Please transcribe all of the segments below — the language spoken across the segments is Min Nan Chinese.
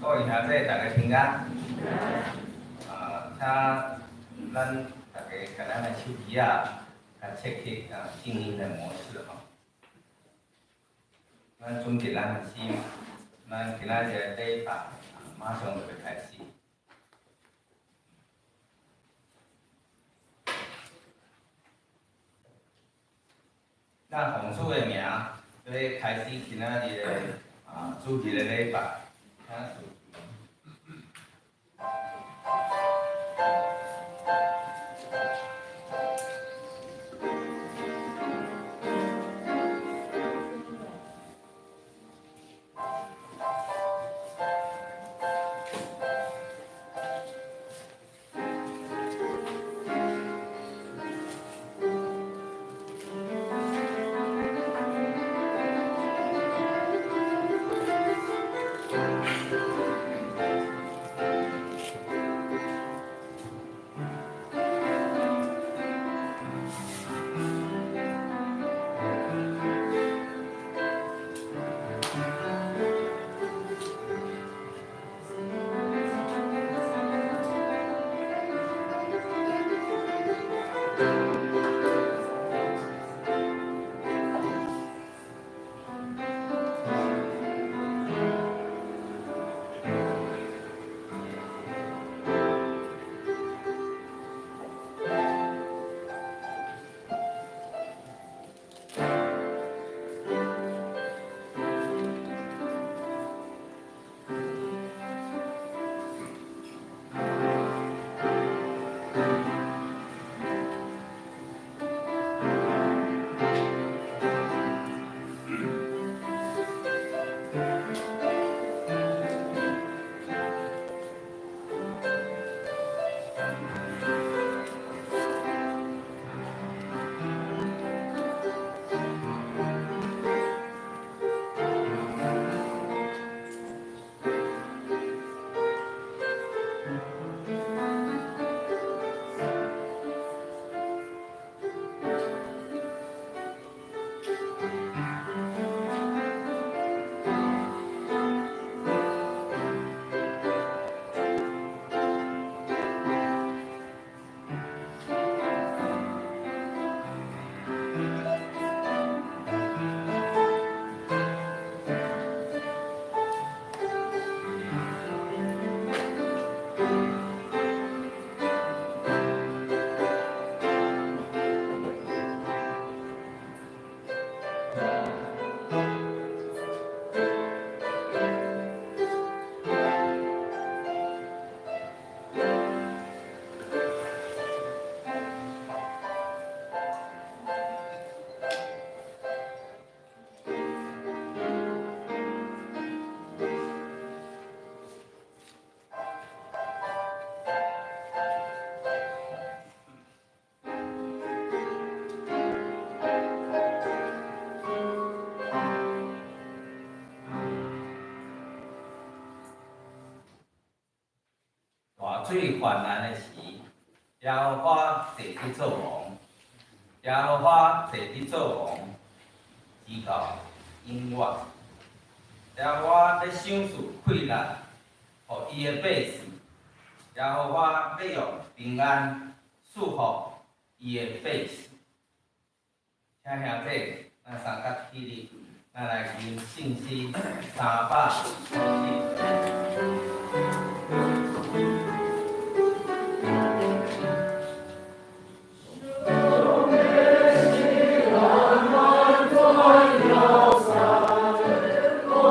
各位兄弟，大家平安。啊，請咱大家共咱的手機仔，共設去靜音的模式吼。咱準備咱的心，咱今仔日的禮拜馬上就欲開始。咱奉主的名，欲開始今仔日的主日的禮拜。請坐。大水泛濫的時，耶和華坐佇做王，耶和華坐佇做王，直到永遠。耶和華欲賞賜快樂，予伊的百姓；耶和華欲用平安賜福伊的百姓。請兄弟，咱三角起立，咱來吟聖詩327。 我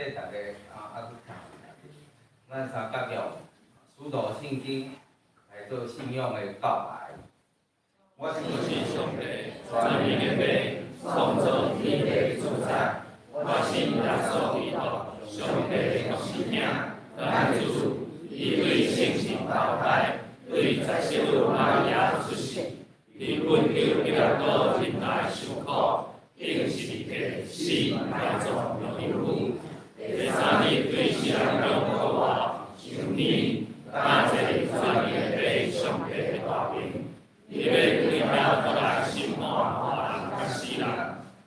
弟逐家啊，啊去聽。咱三角用使徒信經來做信仰的告白。我信信上帝，全能的父，創造天地主宰。我信耶穌基督，上帝的獨生囝，咱主，伊對聖神投胎，對十四瑪利亞出世，佇本丟彼拉多忍耐受苦，釘十字架死埋葬落陰府。第三日對死人中復活，上天，駕坐全能的父上帝的大爿。伊欲對遐轉來審判活人佮死人。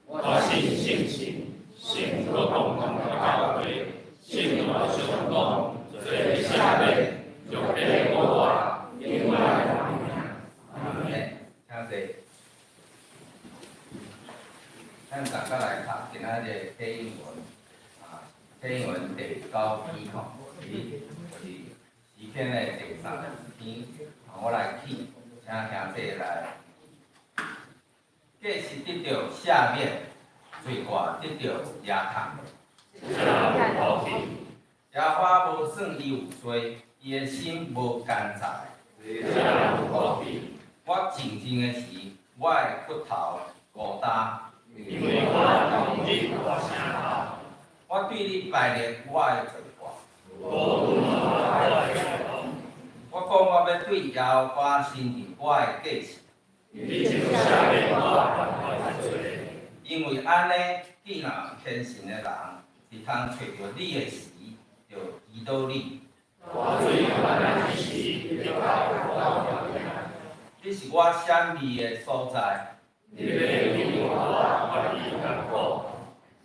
我信聖神，聖國共同的教會，聖徒相通，罪赦免，肉體復活，永遠的命。阿們，請坐。咱大家來讀今仔日體英文，啊，體英文第九篇吼，是是詩篇的第32篇，我來起，請兄弟來。過失得著赦免，罪過得著遮蓋。這有福氣。耶和華無算伊有罪，伊的心無奸詐。這有福氣。我靜靜的時，我的骨頭孤單。因為我終日大聲哭。我對你白列我的罪過。無吞我的罪過。我講我欲對耶和華承認我的過失。你就赦免我犯的罪。因為按呢，既若虔誠的人，會通揣著你的時，就祈禱你。大水泛濫之時，得到我你是我閃避的所在。你欲救我脫離艱苦。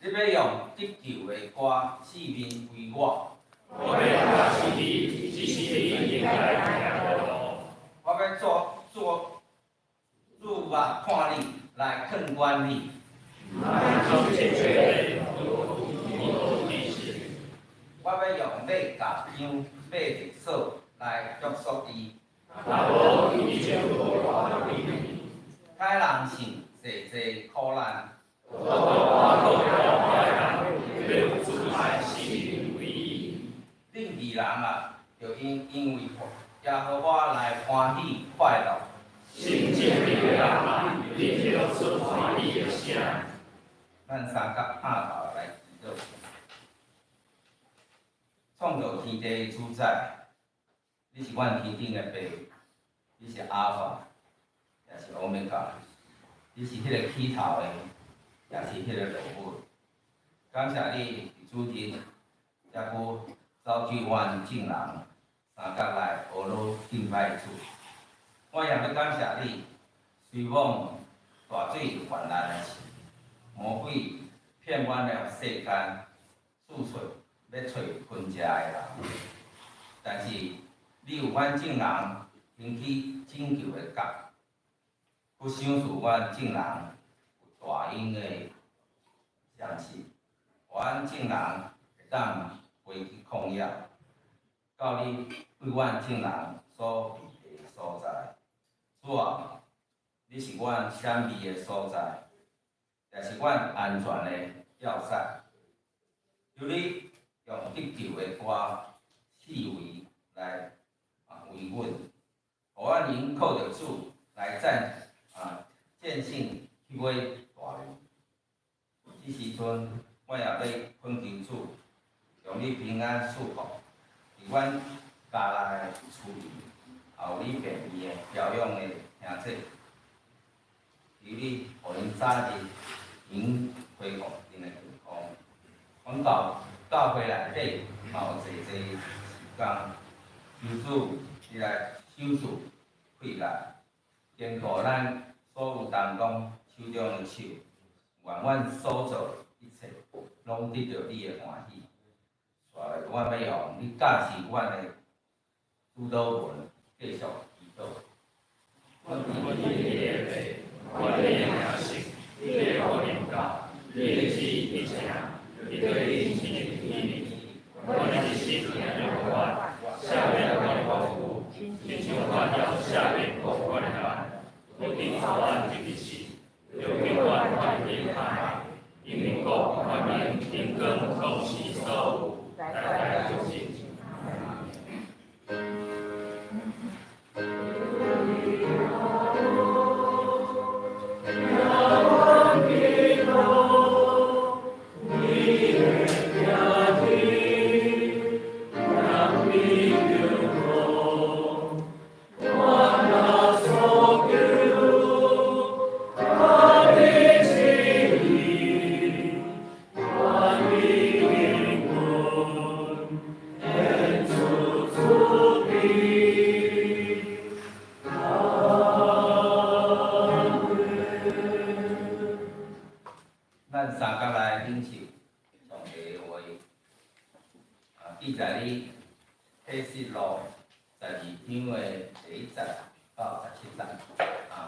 你欲用得救的歌四面圍我。我欲行是你，這是你應該行的路。我欲做做注目看你，來勸管你。我欲用馬甲鏘、馬勒索來約束伊。歹人想濟濟苦難。恁義人啊，著應因為耶和華來歡喜快樂。聖潔的人啊，你著出歡喜的聲。咱三角拍頭來祈禱。創造天地的主宰，你是阮天頂的父，你是阿法，也是歐米伽，你是彼個起頭的，也是彼個落尾。感謝你佇主日，遮久召集阮眾人三角來學老敬拜主。我也欲感謝你，雖罔大水泛濫的時，魔鬼遍滿了世間，四處欲揣吞食的人，但是你有阮眾人興起拯救的角，閣賞賜阮眾人有大勇的相信，予阮眾人會當飛去曠野，到你為阮眾人所預備的所在。主啊，你是阮閃避的所在，也是阮安全的要塞。求你用得救的歌四圍來圍阮，予阮能靠著主來戰勝彼尾大魚。這時陣，我也欲懇求主，用你平安賜福，佇阮家內厝裡，也有你便利的調養的兄弟，求你予𪜶早日能恢復𪜶的健康。阮到教會內底嘛有濟濟事工，求主你來賞賜氣力，堅固咱所有同工手中的手，願阮所做的一切攏得著你的歡喜。紲來，我欲用你教示阮的主禱文繼續祈禱。阮天頂的父，願你的名聖，你的國臨到，你的旨意成，佇地親像佇天。阮一日行用法，赦免阮的過誤，親像阮也赦免過阮的人。不致帶阮入去試，著救阮脫離歹。因為國、權柄、榮榮光創世所有，代代永世。咱三角來領受上帝的話，記載佇啟示錄12章的第1節到17節。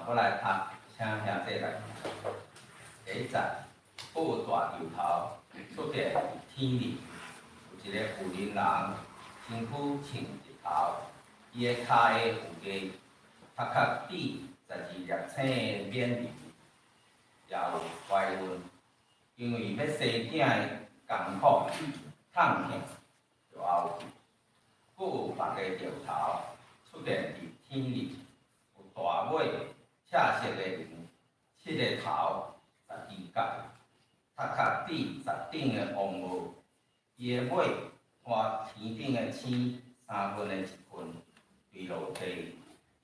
我來讀，請兄弟來。第一節，閣有大柱頭出現佇天裡，有一个婦人人，身軀穿日頭，伊的跤下有個頭殼頂12粒星的冕旒，也有懷孕，因為欲生囝的艱苦痛疼就後去。閣有別个柱頭出現佇天裡，有大尾赤色的龍，七个頭，十支角，頭殼頂十頂的王帽，伊的尾拖天頂的星三分的一份墜落地，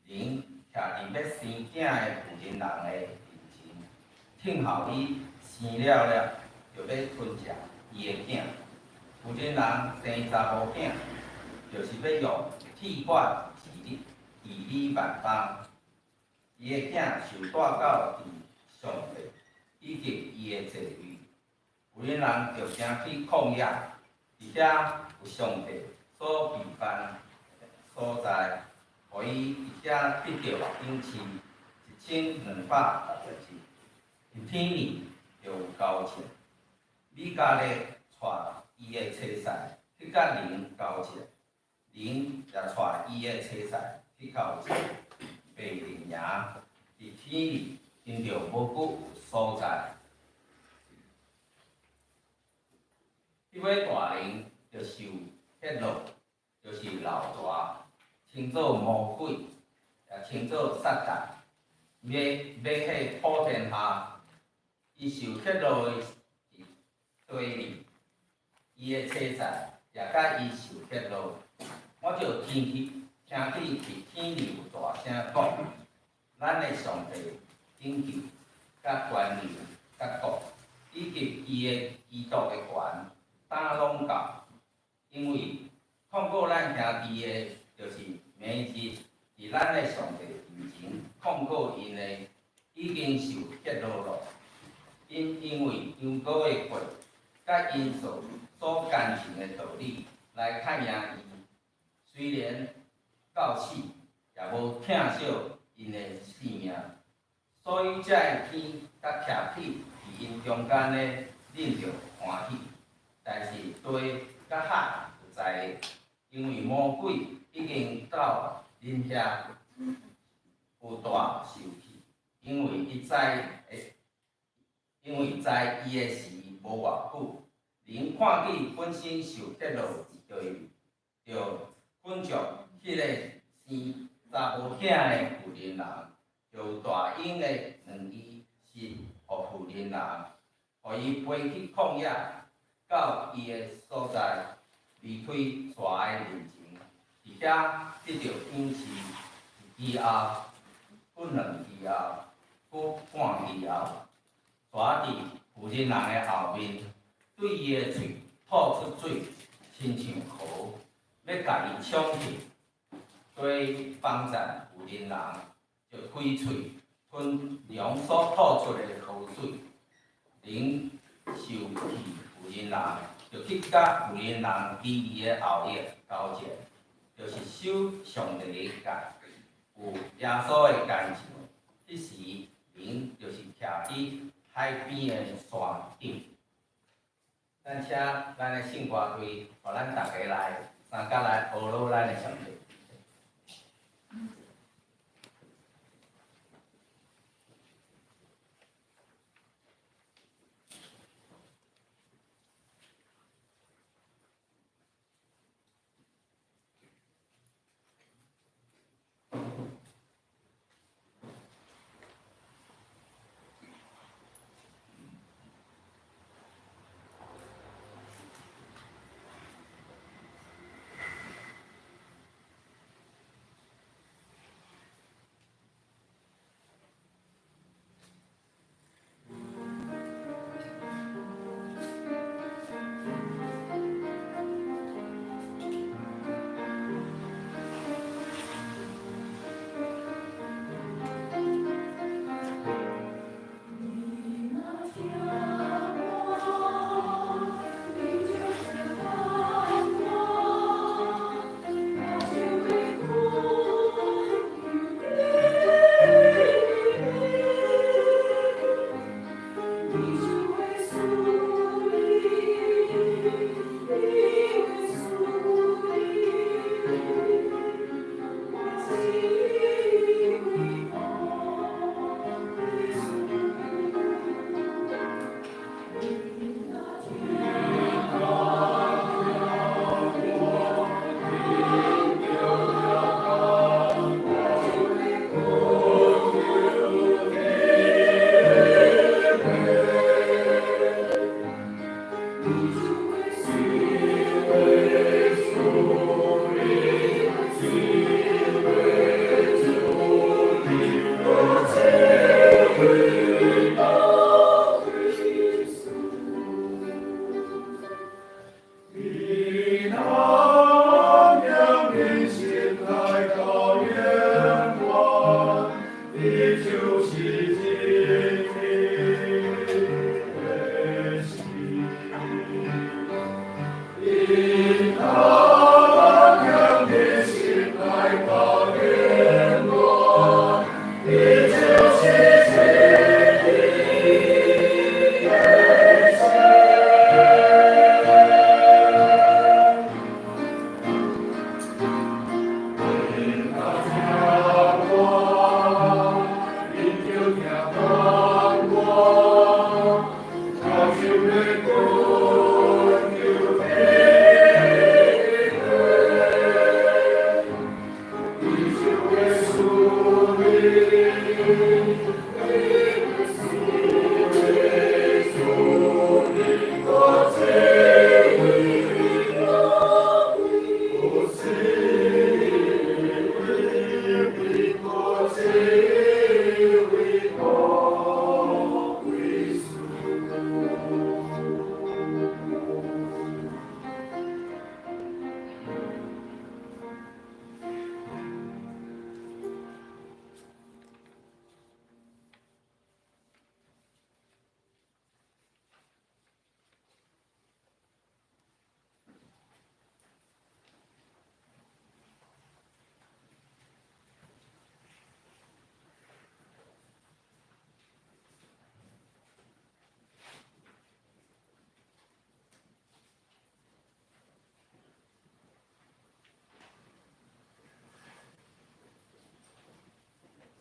龍徛佇欲生囝的婦人人的面前，聽候伊生了了，就欲吞食伊的囝。婦人人生查某囝，就是欲用鐵杖治理治理萬邦。伊的囝受帶到佇上帝以及伊的座位。婦人人就行去曠野，佇遐有上帝所備辦所在，予伊佇遐得著養飼1260日。佇天裡就有交戰，米迦勒帶伊的車賽去佮龍交戰，龍也帶伊的車賽去交戰，白陣營佇天裡因著無閣有所在。彼尾大龍就受揭露，就是老蛇，稱做魔鬼，也稱做撒旦，迷迷惑普天下。伊受揭露的佇地裡，伊的車載也佮伊受揭露。我就聽去聽見佇天裡有大聲講：咱的上帝拯救、佮權能、佮國，以及伊的基督的權，當攏到。因為控告咱兄弟的，就是明日佇咱的上帝面前控告𪜶的，已經受揭露了。𪜶因為羊羔的血，佮𪜶所堅信的道理來較贏伊，雖然到死也無疼惜𪜶的性命，所以才會天佮徛起佇𪜶中間的恁著歡喜。但是地佮海有災的，因為魔鬼已經到恁遐有大受氣，因為知伊的時無偌久。龍看見本身受揭露佇地，就困著彼个生查某囝的婦人人，就有大鷹的兩支翅予婦人人，予伊飛去曠野，到伊的所在，離開蛇的面前，佇遐得著養飼一期後，閣兩期後，閣半期後，蛇佇婦人人的後面，對伊的喙吐出水，親像河，欲共伊沖去。地幫贊婦人人，就開喙吞龍所吐出的河水。龍受氣婦人人，就去佮婦人人其餘的後裔交戰，就是守上帝的誡，有耶穌的堅強。彼時，龍就是徛佇海邊的山頂。咱請咱的聖歌隊，予咱逐家來三角來阿羅咱的上帝。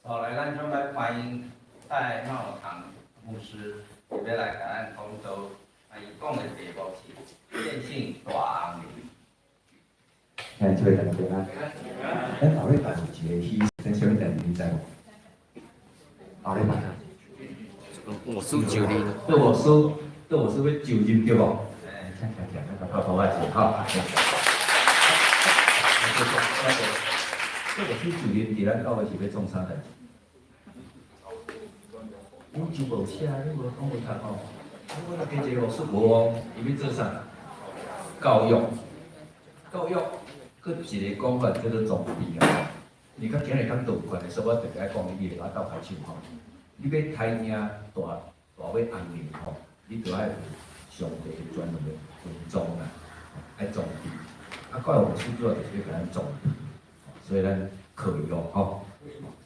後來，咱準備歡迎戴茂堂牧師，欲來共咱講道。啊，伊講的題目是見信大紅龍。聽這位大家平安。咱後禮拜有一個喜，咱啥物代誌你知無？後禮拜。牧師就任。杜牧師，杜牧師欲就任對無？請聽聽，咱共拍鼓仔者吼。杜牧師就任佇咱教會是欲創啥代誌？我就無寫，你無講無讀吼。我若加一個牧師無哦，伊欲做啥？教育，教育，閣一個講法叫做裝備啊。你較今日講道有關的，所以我特別愛講，你會我鬥拍手吼。你欲刣贏大大尾紅龍吼，你著愛有上帝的專門的軍裝啦，愛裝備。啊，教育牧師主要就是欲共咱裝備，所以咱可以哦吼。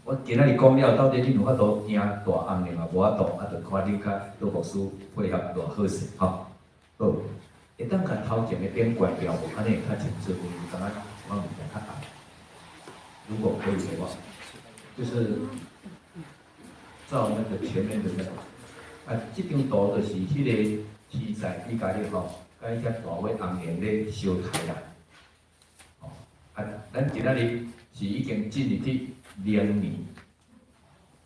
我今仔日講了，到底恁有法度贏大紅龍啊？無法度，啊，就看恁佮杜牧師配合偌好勢吼。好，會當共頭前的燈關掉無？按呢會較清楚，因為感覺我物件較暗。如果可以的話，就是照那個前面的那個，啊，這張圖就是彼個天才伊家己吼，佮彼隻大尾紅龍咧相刣啦。吼，啊，咱今仔日是已經進入去龍年，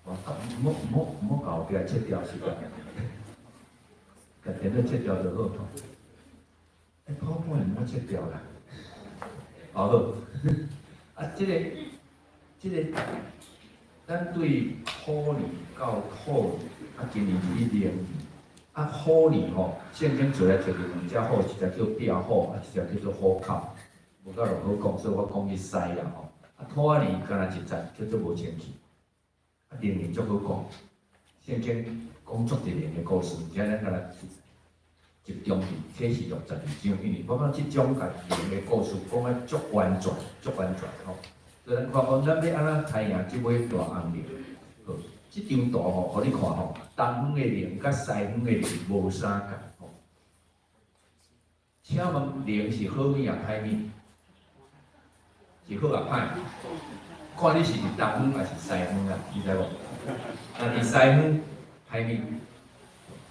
哦，毋好毋好毋好共後壁切掉是吧？共電腦切掉就好。欸，PowerPoint 毋好切掉啦。哦好，啊，這個，咱對虎年到兔年，啊，今年是一龍年，啊，虎年吼，聖經做來找著兩隻虎，一隻叫壁虎，啊，一隻叫做虎口，無夠落好講，所以我講去西啦吼。啊，兔仔年敢若一節叫做無清氣，啊，龍年足好講，聖經講足濟龍的故事，而且咱敢若集中佇啟示錄12章，因為我感覺這種共龍的故事講啊足完全，足完全吼。所以咱看講，咱欲按怎刣贏這尾大紅龍？好，這張圖吼，予你看吼，東方的龍佮西方的龍無相仝吼。請問龍是好物抑歹物？是好抑歹？看你是佇東方抑是西方啦，你知無？若佇西方歹物，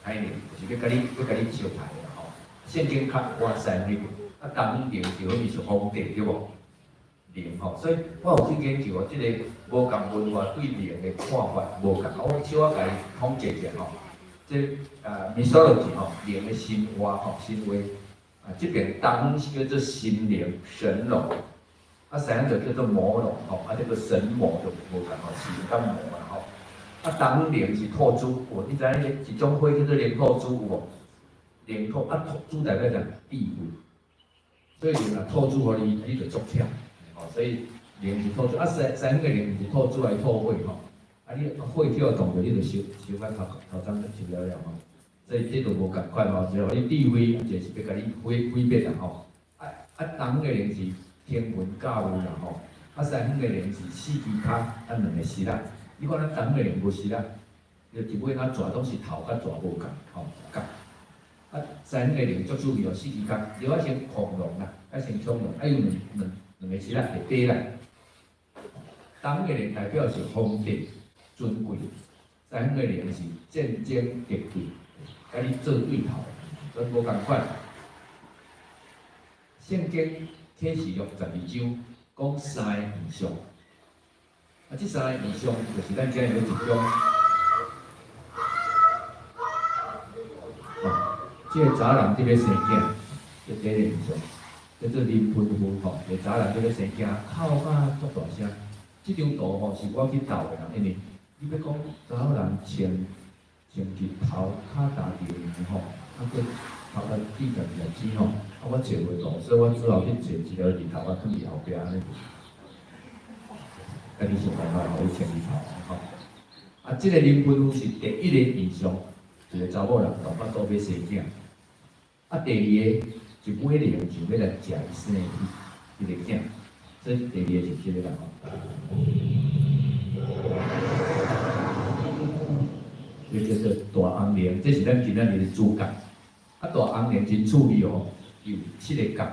歹龍就是欲共你欲共你相刣的吼。聖經較往西方去，啊，東方龍是好物是皇帝對無？龍吼，所以我有去研究哦，這個無仝文化對龍的看法無仝，我小可共伊統計一下吼。這啊 mythology 吼，靈的神話吼，神話啊，這邊東是叫做神靈神龍，啊西方就叫做魔龍吼，啊這個神魔就無仝吼，神佮魔啦吼。啊東靈是兔豬，有你知影一種花叫做靈兔豬有無？靈兔啊，兔豬代表啥？智慧。所以靈若兔豬予你，你就足巧，吼。所以靈是兔豬，啊西方的靈是兔豬還是兔火吼？啊你火去予動著，你就燒燒甲頭頭鬃燒了了吼。所以這就無仝款吼，就予你智慧，一個是欲共你毀毀滅啦吼。啊啊東的靈是天文教育啦吼，啊西方的靈是四支跤啊兩个獬仔。你看咱東的靈無獬仔，就一尾仔蛇攏是頭佮蛇無仝吼角。啊，西方的靈足趣味哦，四支跤，著愛先恐龍啦，愛先恐龍，啊有兩兩兩个獬仔會短啦。東的靈代表是皇帝尊貴，西方的靈是戰爭敵對，共你做對頭，所以無仝款。聖經啟示錄十二章講三个異象，啊，這三个異象就是咱今日欲集中。哦，這个查某人佇咧生囝，這第一個異象，叫做臨盆婦吼，一個查某人佇咧生囝，哭甲足大聲。這張圖吼是我去鬥的啦，因為你欲講查某人穿穿日頭跤踏著泥吼，啊閣頭殼滴家己的錢吼，啊我揣袂到，所以我只好去揣一個日頭啊，囥佇後壁按呢。家己想辦法，予伊穿日頭吼。啊，這個臨盆婦是第一个異象，一個查某人大腹肚欲生囝。啊，第二个一尾靈就欲來食伊生的彼個囝，所以第二个是這个啦吼。這叫做大紅靈，這是咱今仔日的主角。啊，大紅靈真趣味哦，有七个角，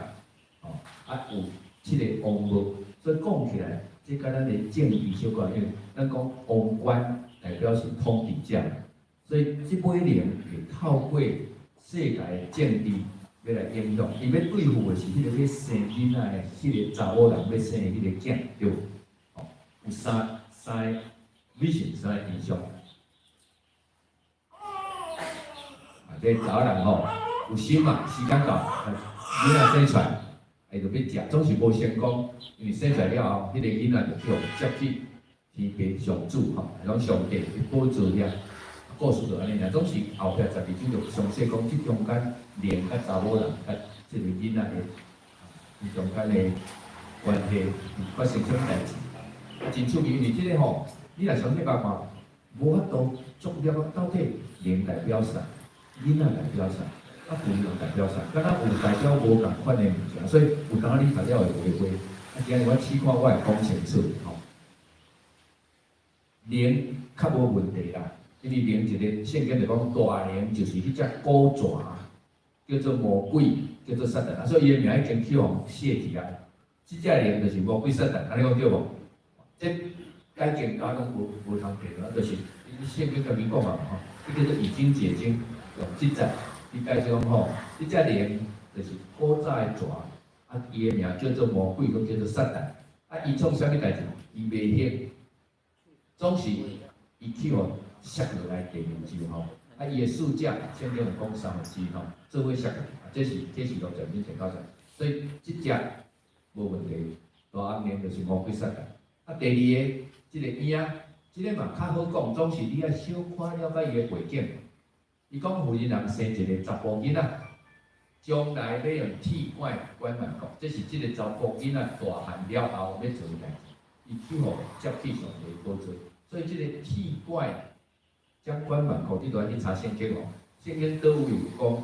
吼，啊有七个王帽，所以講起來，這佮咱的政治相關，因為咱講王冠代表是統治者，所以這尾靈會透過世界的政治欲來影響，伊欲對付的是彼個欲生囡仔的彼個查某人欲生的彼個囝，對無？吼，有三三個 vision，三个異象。啊，這查某人吼有心嘛，時間到，囡仔生出來，伊就欲食，總是無成功，因為生出來了後，彼個囡仔就去予接去天父上主吼，講上帝去寶座遐。故事就按呢爾，總是後壁十二章就詳細講，這中間靈佮查某人佮這個囡仔的伊中間的關係發生啥物代誌。啊，真趣味，因為這個吼，你若詳細甲看，無法度足了解到底靈代表啥，囡仔代表啥，啊，舊人代表啥，敢若有代表無仝款的物件，所以有當你讀了會誤會。啊，今日我試看我會講清楚吼。靈較無問題啦，因為靈一個聖經就講大靈就是彼隻古蛇，叫做魔鬼，叫做撒旦，啊，所以伊的名已經去予卸去啊。這隻靈就是魔鬼撒旦，按呢講對無？這改經家攏無無通提咯，就是聖經家己講啊吼，這叫做以經解經，用這節伊解釋講吼，這隻靈就是古早的蛇，啊，伊的名叫做魔鬼，閣叫做撒旦，啊，伊創啥物代誌？伊袂曉，總是伊去予摔落來地獄洲吼，啊，伊的使者聖經有講三分之吼，做伙摔落，啊，這是啟示錄十二章九節，所以這隻無問題，大紅靈就是魔鬼撒旦。啊，第二个，這個影，這個嘛較好講，總是你愛小可了解伊的背景。伊講婦人人生一個查埔囡仔，將來欲用鐵拐管萬國，這是這個查埔囡仔大漢了後欲做的代誌。伊去予接去上帝寶座，所以這個鐵拐掌管萬國，你著愛去查聖經哦。聖經佗位有講，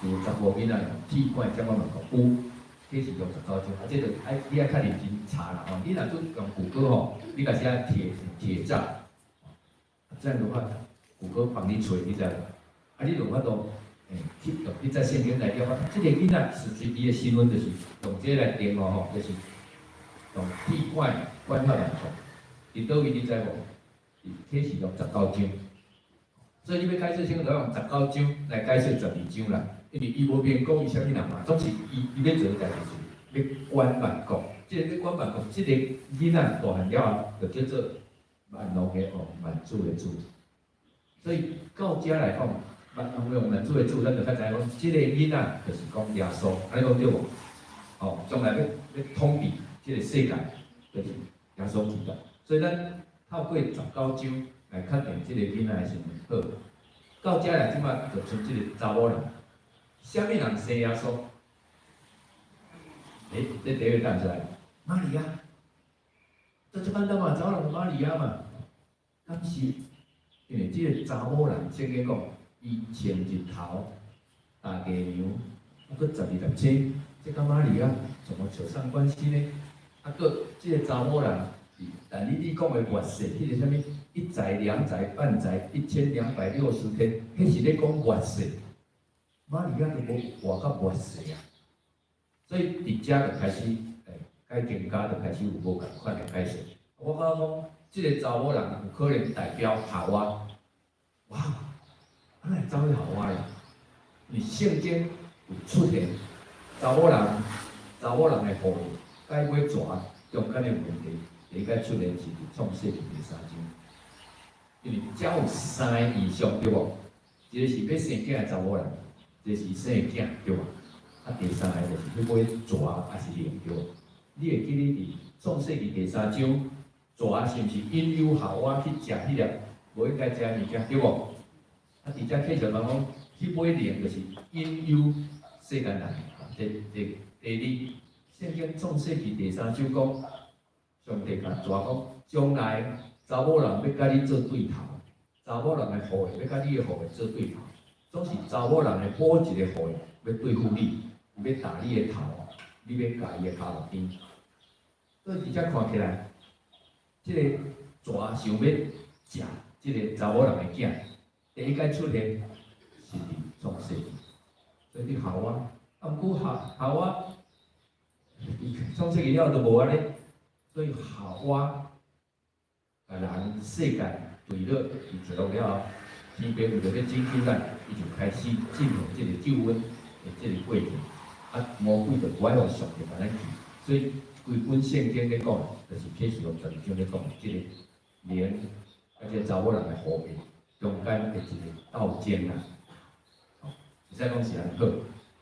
一個查埔囡仔用鐵拐掌管萬國，有。啟示錄十九章，啊，這個愛你愛較認真查啦吼。你若做用谷歌吼，你共寫鐵鐵杖，這樣的話，谷歌幫你揣，你知無？啊，你就有法度，欸，去你在聖經內底，這個囡仔是隨伊的身份，就是用這個來定哦吼，就是用鐵拐管轄萬國。佇佗位你知無？佇啟示錄十九章。所以你欲解釋聖經，就用十九章來解釋十二章啦。因為伊無明講伊啥物人嘛，總是伊伊欲做的代誌是欲管萬國。這個欲管萬國，這個囡仔大漢了後，就叫做萬王的王，萬主的主。所以到遮來講，萬用咱主的主，咱就較知影講，這個囡仔就是講耶穌，按呢講對無？哦，將來欲統治這個世界，就是耶穌基督。所以咱透過19章來確定這個囡仔的身份。好，到遮來這擺就剩這個查某人，啥物人生耶穌？欸，這第一個答案出來，瑪利亞。這這簡單嘛，查某人瑪利亞嘛。但是，因為這個查某人聖經講，伊穿日頭踏月娘，啊，閣12粒星，這佮瑪利亞怎麼扯上關係呢？啊，閣這個查某人，但你講的月歲，彼個啥物一載、兩載、半載、1260天，彼是咧講月歲。瑪利亞都無活到月歲啊，所以佇遮就開始，欸，解經家就開始有無仝款的解釋。我感覺講，這個查某人有可能代表夏娃。哇，啊哪會走去夏娃咧？因為聖經有出現查某人，查某人的後裔，佮尾蛇中間的問題，第一擺出現是佇創世記第三章。因為遮有三个異象，對無？一個是欲生囝的查某人，一個是生的囝，對無？啊，第三个就是彼尾蛇抑是龍，對無？你會記得佇創世記第三章，蛇是毋是引誘夏娃去食彼粒無應該食的物件，對無？啊，佇遮啟示講講，彼尾龍就是引誘世間人。第二，聖經創世記第三章講，上帝共蛇講，將來查某人欲佮你做對頭，查某人的後裔欲佮你的後裔做對頭，總是查某人的某一個後裔欲對付你，欲打你的頭，你欲共伊的跤路邊。所以佇遮看起來，這個蛇想欲食這個查某人的囝，第一擺出現是佇創世記，所以佇夏娃，啊，毋過夏娃創世記了都無按呢，所以夏娃共人世界墜落伊墜落了後，天父為著欲拯救咱，伊就開始進行這個救恩的這個過程。啊，魔鬼就無愛予上帝共咱去，所以規本聖經咧講，就是啟示錄12章咧講，這個靈啊，這個查某人的後裔中間的一個鬥爭啦。吼，會使講是按呢好，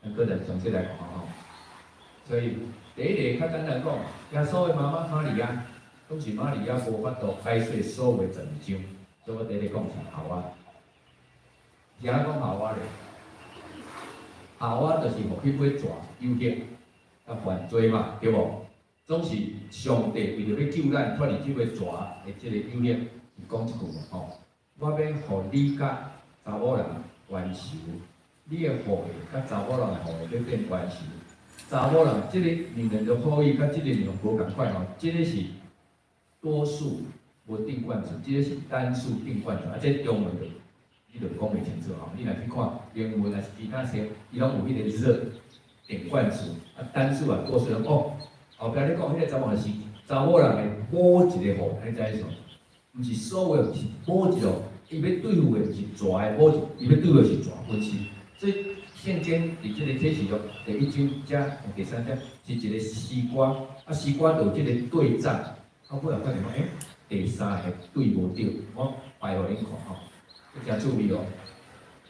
咱閣來詳細來看吼。所以第一個較簡單講，耶穌的媽媽瑪利亞，總是瑪利亞無法度解說所有12章，所以我第一個講是夏娃。是按怎講夏娃咧？夏娃就是予彼尾蛇誘惑，啊犯罪嘛，對無？總是上帝為著欲救咱脫離這尾蛇的這個誘惑，伊講這句話吼：我欲予你佮查某人冤仇，你的後裔佮查某人的後裔欲變冤仇。查某人這個女人的後裔佮這個內容無仝款吼，這個是多數無定冠詞，這個是單數定冠詞，啊，這中文的你就講袂清楚吼。你若去看英文還是其他書，伊攏有彼個 the 定冠詞，啊，單數啊多數哦。後壁咧講彼個查某人是查某人的某一個後，你知影意思無？毋是所有，是某一個，伊欲對付的毋是蛇的某一，伊欲對付的是蛇本身。所以聖經佇這個啟示錄第一章遮第三章是一個詩歌，啊詩歌就有這個對戰，啊尾後發現講，欸，第三個對無對，我擺予恁看吼，這誠趣味哦。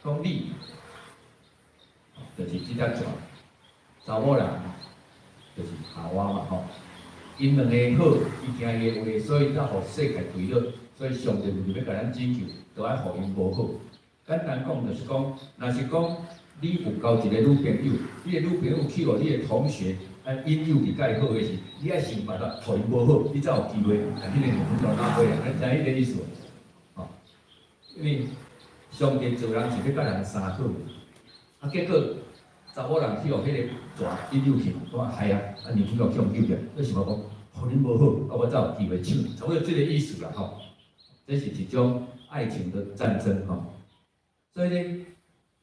講你，就是這隻蛇，查某人就是夏娃嘛吼。𪜶兩个好，伊聽伊的話，所以才予世界墜落。所以上帝為著欲共咱拯救，就愛予𪜶無好。簡單講就是講，若是講你有交一個女朋友，你的女朋友去予你的同學啊引誘去佮伊好的時，你愛想辦法予𪜶無好，你才有機會共彼個女朋友拉伙啊。你知彼個意思無？吼，因為上帝造人是欲佮人相好，啊結果查某人去予彼個蛇引誘去嘛，講啊係啊，啊女朋友去予誘去，你想講，予恁無好，啊我才有機會搶，差不多這個意思啦吼。這是一種愛情的戰爭吼。所以呢，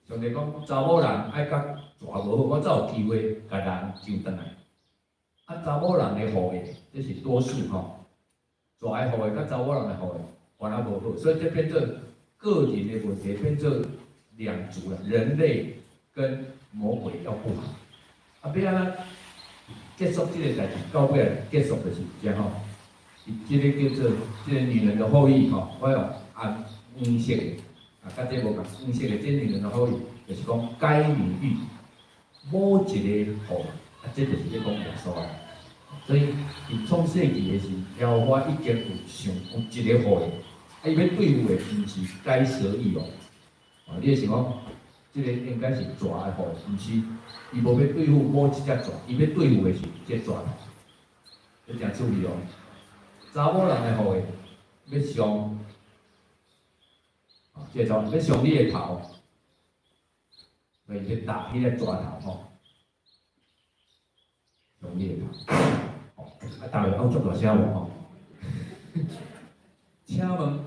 上帝講，查某人愛佮蛇無好，我才有機會共人救轉來。啊，查某人的後裔，這是多數吼。蛇的後裔佮查某人的後裔，原來無好，所以這變做個人的問題，變做兩族啦，人類跟魔鬼要不好。啊，欲按怎結束這個代誌，到尾結束就是這吼。這個叫做這個女人的後裔吼，我用紅黃色的，啊，啊，佮這無仝黃色的這兩個後裔，就是講該女域某一個後，啊，這就是咧講耶穌啊。所以佇創世記的時，耶和華已經有想有一個後裔，啊，伊欲對付的毋是該蛇裔哦，啊，你會想講，這個應該是蛇的後裔，毋是，伊無欲對付某一隻蛇，伊欲對付的是這蛇頭，這誠注意哦。查某人的後裔欲傷，啊，這個欲傷你的頭，所以欲打彼個蛇頭吼，傷你的頭。啊，打落閣足大聲無吼？請問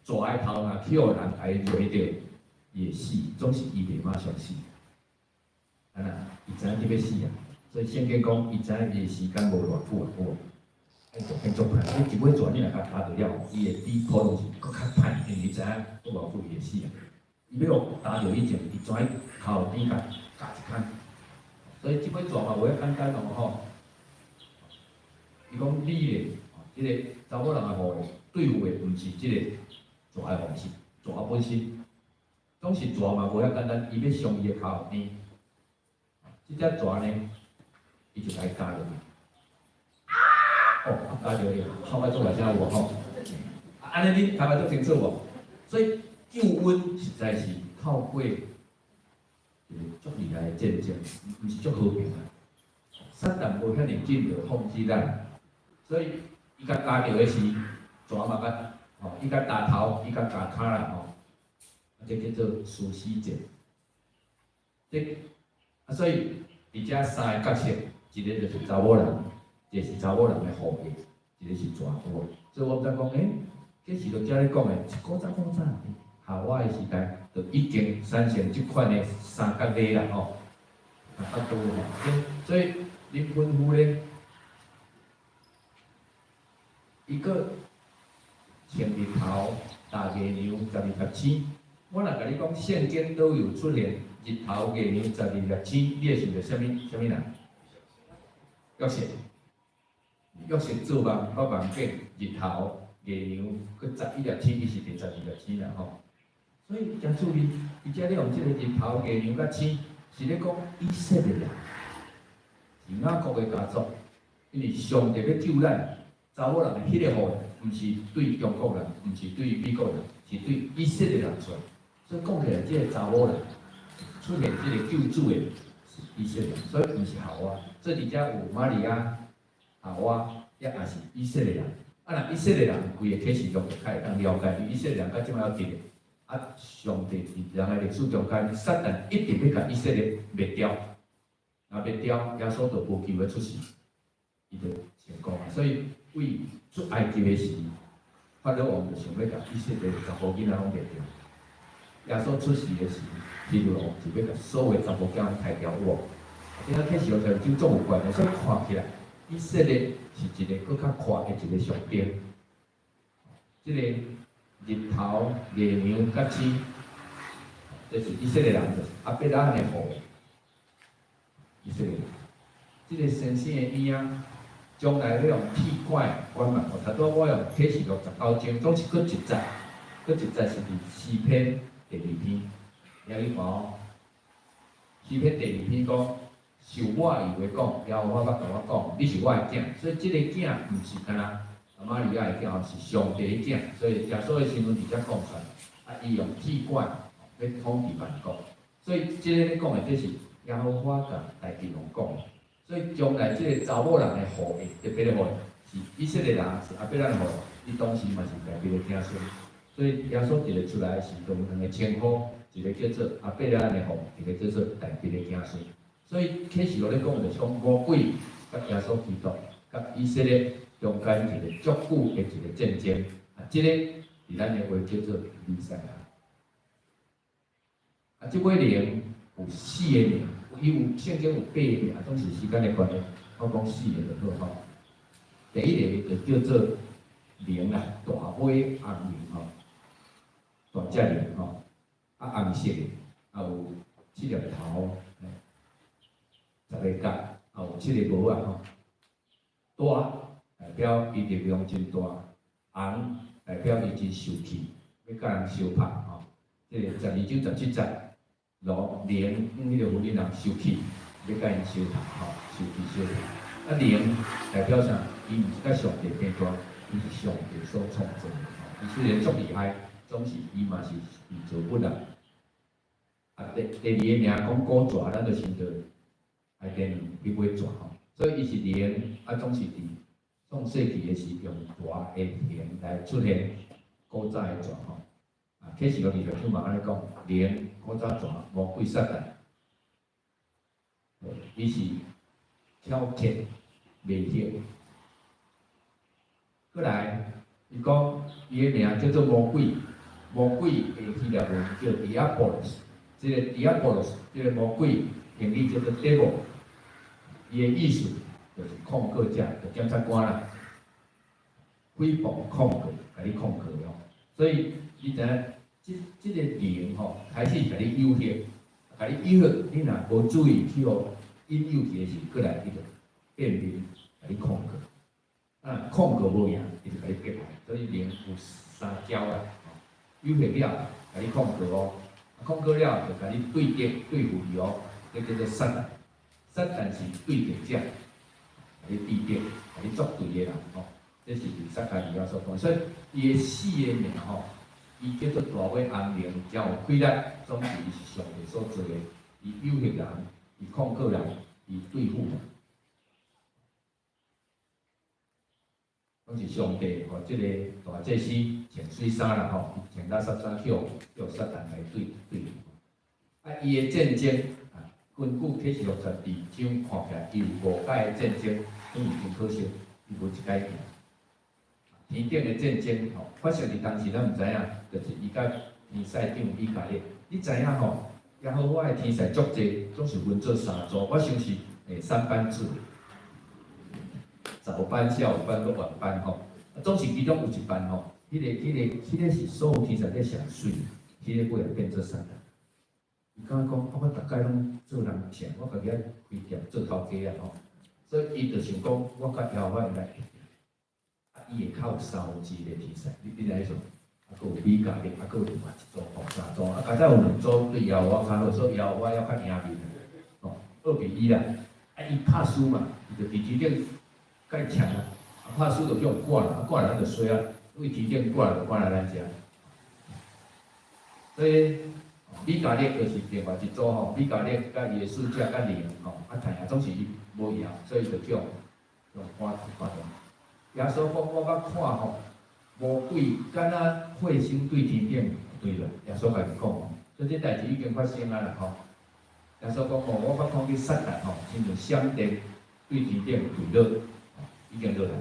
蛇的頭若去予人共伊犁著，伊會死，總是伊袂馬上死。啊若伊知影伊欲死啊，所以聖經講，伊知影伊的時間無偌久啊，有無？愛做變足歹，你一尾蛇你若共打著了，伊會比普通時閣較歹，因為伊知影閣偌久伊會死啊。伊欲予打著以前，伊怎去跤邊共咬一牽。所以這尾蛇嘛無遐簡單哦吼。伊講你咧，這個查某人的後裔對付的毋是這個蛇的方式，蛇本身，總是蛇嘛無遐簡單，伊欲傷伊的跤後邊。這隻蛇呢，伊就共伊咬落去。哦，啊咬著伊，哭甲足大聲有無吼？按呢恁聽甲足清楚無？所以救恩實在是透過一個足厲害的戰爭，毋是足和平啊。撒旦無遐爾緊就控制咱，所以伊共咬著的時，蛇嘛共吼，伊共咬頭，伊共咬跤啦吼，啊，這叫做殊死戰。這啊，所以佇遮三个角色，一个就是查某人，一个是查某人的後裔，一个是蛇有無？所以我才講，欸，這是就遮咧講的，古早古早，夏娃的時代就已經產生這款的三角禮啦吼，啊，較多吼。所以林坤夫咧，伊閣穿日頭、踏月娘、十二粒星。我若共你講聖經都有出現日頭、月娘、十二粒星，你會想著啥物啥物人？約瑟，約瑟做夢，發夢見日頭、月娘，閣十一粒星，伊是第十二粒星啦吼。所以誠注意，伊遮咧用這個日頭、月娘佮星，是咧講以色列人，是雅各的家族，因為上帝欲救咱，查某人的彼個後裔，毋是對中國人，毋是對美國人，是對以色列人出來。所以講起來，這個查某人出現這個救主的是以色列人，所以毋是夏娃。所以佇遮有瑪利亞、夏娃，也也是以色列人。啊，若以色列人規个啟示錄就較會當了解，因為以色列人到這擺猶佇咧。啊，上帝佇人的歷史中間，撒旦一直欲共以色列滅掉，若滅掉，耶穌就無機會出世，伊就成功啊。所以為出埃及的時，法老王就想欲共以色列查埔囡仔攏滅掉。耶穌出世的時，希律王就欲共所有查埔囝攏刣掉有無？這個啟示錄就足有關的，所以看起來以色列是一個閣較闊的一個象徵。這個日頭、月娘佮星，這是以色列人，就是亞伯拉罕的後裔。以色列人，這個先生的影，將來欲用鐵管管嘛，頭拄我用啟示錄19章，總是閣一節，閣一節是佇詩篇第二篇，你去看哦。詩篇第二篇講，受抹油的講，耶和華捌共我講，你是我的囝，所以這个囝毋是干焦瑪利亞的囝，是上帝的囝，所以耶穌的身份佇遮講出來，啊，伊用鐵管欲統治萬國，所以這个咧講的，這是耶和華共大衛王講的，所以將來這个查某人的後裔，特別的後裔，是以色列人，是亞伯拉罕的後裔，伊當時嘛是大衛的子孫，所以耶穌一个出來的時，就有兩个稱呼，一个叫做亞伯拉罕的後裔，一个叫做大衛的子孫。所以啟示錄咧講，就是講魔鬼佮耶穌基督佮以色列中間一個足久的一個戰爭，啊，這个佇咱的話叫做彌賽亞。啊，這尾靈有四个名，伊有聖經有八個名，總是時間的關係，我講四个就好吼。第一个就叫做靈啦，大尾紅龍吼，大隻龍吼，啊紅色的，啊有七粒頭，十个角，啊有七个帽仔吼。大代表伊力量真大，紅代表伊真受氣，欲佮人相拍吼。這个12章17節，羅靈彼个婦人人受氣，欲共𪜶相殺吼，受氣相殺。啊，靈代表啥？伊毋是佮上帝平大，伊是上帝所創造的吼。伊雖然足厲害，總是伊嘛是被造物啦。啊，第二个名講古蛇，咱就想著愛電彼尾蛇吼。所以伊是靈，啊，總是佇創世紀的時用蛇的形來出現，古早的蛇吼。啊，啟示錄20章嘛按呢講，靈古早蛇魔鬼撒旦，伊是挑戰迷惑。過來，伊講伊的名叫做魔鬼，魔鬼的希臘文叫 Diabolos，這个 Diabolos 這个魔鬼英語叫做 devil，伊的意思就是控告者，就檢察官啦，誹謗控告，共你控告哦。所以你知影，這個靈吼，開始共你誘惑，共你誘惑，你若無注意去予引誘去的時，過來伊就變面共你控告。啊，控告無贏，伊就共你迫害。所以靈有三招啦，誘惑了，共你控告哦，控告了就共你對敵對付伊哦，這叫做撒旦。撒旦是對敵者，共你對敵，共你作對的人吼。這是撒迦利亞所講，所以伊的四个名吼，伊叫做大尾紅靈，誠有氣力，總是伊是上帝所造的，伊誘惑人，伊控告人，伊對付人。攏是上帝予這个大祭司穿水衫啦吼，伊穿垃圾衫去予叫撒旦來對付。啊，伊的戰爭啊，根據啟示錄12章看起來，伊有五擺的戰爭，總是真可惜，伊無一擺贏。天頂的戰爭吼，發生佇當時咱毋知影，就是伊佮天使長米迦勒。你知影吼？耶和華的天使足濟，總是分做三組，我想是三班制，早班、下午班、閣晚班吼。總是其中有一班吼，彼个是所有天使咧上媠，彼个尾仔變做撒旦。伊感覺講，啊，我逐擺攏做人請，我家己愛開店做頭家啊吼，所以伊就想講，我佮耶和華來。啊，伊下跤有三分之一个天使，你來說，啊，閣有米迦勒，啊，閣有另外一組吼，三組，啊，加起有兩組對耶和華較好，所以耶和華猶較贏面，吼，2比1啦。啊，伊拍輸嘛，伊就佇天頂共伊搶啊，啊，拍輸就去予趕啦，啊，趕來咱就衰啊，為天頂趕來就趕來咱遮。所以米迦勒就是另外一組吼，米迦勒佮伊的使者佮靈吼，啊，太陽總是伊無贏，所以就叫用趕趕掉。耶穌講，我捌看吼，魔鬼敢若火星對天頂墜落。耶穌家己講吼，所以這代誌已經發生啊啦吼。耶穌講吼，我捌看見撒旦吼，親像閃電對天頂墜落，已經落來。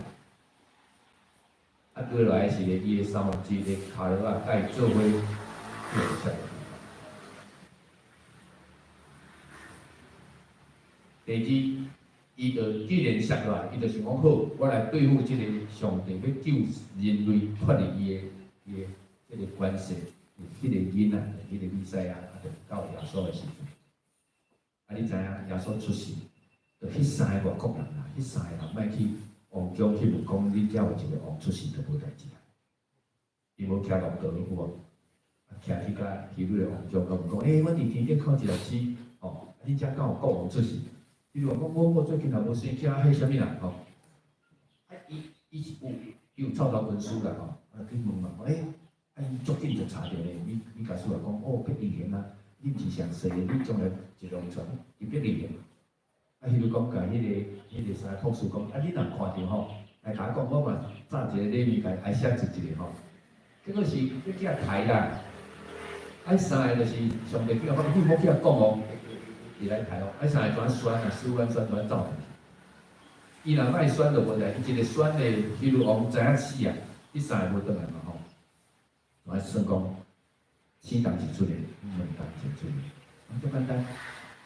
啊，墜落來是伊的三分之一的跤落仔，共伊做伙落出來。第二，伊就既然殺落來，伊就想講好，我來對付這個上帝欲救人類脫離伊的這个權勢，彼个囡仔，彼个彌賽亞，啊，就到耶穌的時陣。啊，你知影耶穌出世，就彼三个外國人啦，彼三個人莫去王宮去問講，恁遮有一個王出世就無代誌啊。伊無騎駱駝有無？啊，騎去共希律的王宮，共問講，欸，阮佇天頂看一粒星，吼，啊，恁遮敢有國王出世？伊就講我最近也無生囝，彼啥物人吼？啊，伊是有，伊有臭頭文書啦吼，啊去問嘛，欸，啊伊足緊就查著咧，你假使話講，哦，伯利恆啊，你毋是上細的，你將來一路傳佇伯利恆。啊，彼就講共彼个啥博士講，啊，你若看著吼，來共我講，我嘛紮一個禮物，共伊愛寫一個吼。結果是欲去共刣啦，啊，三个就是上帝叫我，你莫去共講哦。伊來刣哦，啊，三个怎選啊？司法選怎走？伊若莫選就無代，伊一个選的希律王知影死啊，彼三个無轉來嘛吼。我算講，生仝時出來，兩仝時出來，啊，足簡單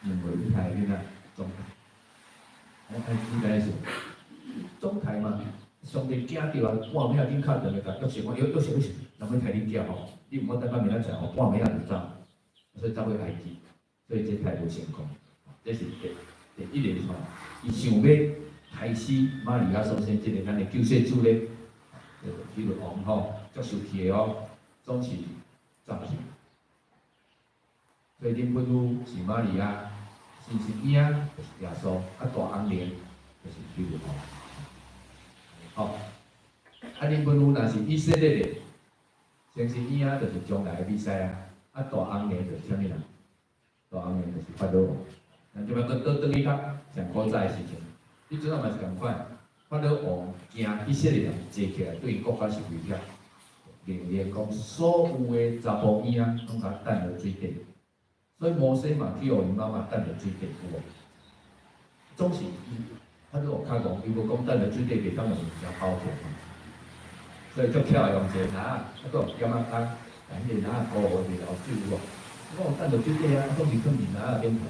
，2月你刣囡仔，總刣。啊，應該是總刣嘛，上帝驚著啊，半暝仔緊敲電話共約瑟講，約約瑟約瑟，人欲刣恁囝吼，你毋好等到明仔載吼，半暝仔就走，所以走去埃及。所以這刣無成功，這是第一個吼，伊想欲刣死瑪利亞所生這个咱的救世主咧，就是彼個王吼，足受氣的哦，總是走去。所以恁本夫是瑪利亞，親生嬰就是耶穌，啊大紅龍就是希律王。吼，啊恁本夫若是以色列的，親生嬰就是將來的彌賽亞，啊大紅龍就是啥物人？大紅龍就是法老王。咱這擺閣倒轉去較上古早的時陣，彼陣仔嘛是仝款，法老王驚以色列人坐起來對𪜶國家是威脅，命令講所有的查埔嬰仔攏共擲落水底。所以摩西嘛去予𪜶媽媽擲落水底，有無？總是伊法老王較戇，伊無講擲落水底袂當用物件包起來嘛。所以足巧的用一個籃仔，啊，閣用點仔空，共彼个籃仔糊予袂流水有無？我講擲落水底啊，總是囥佇籃仔頂頭。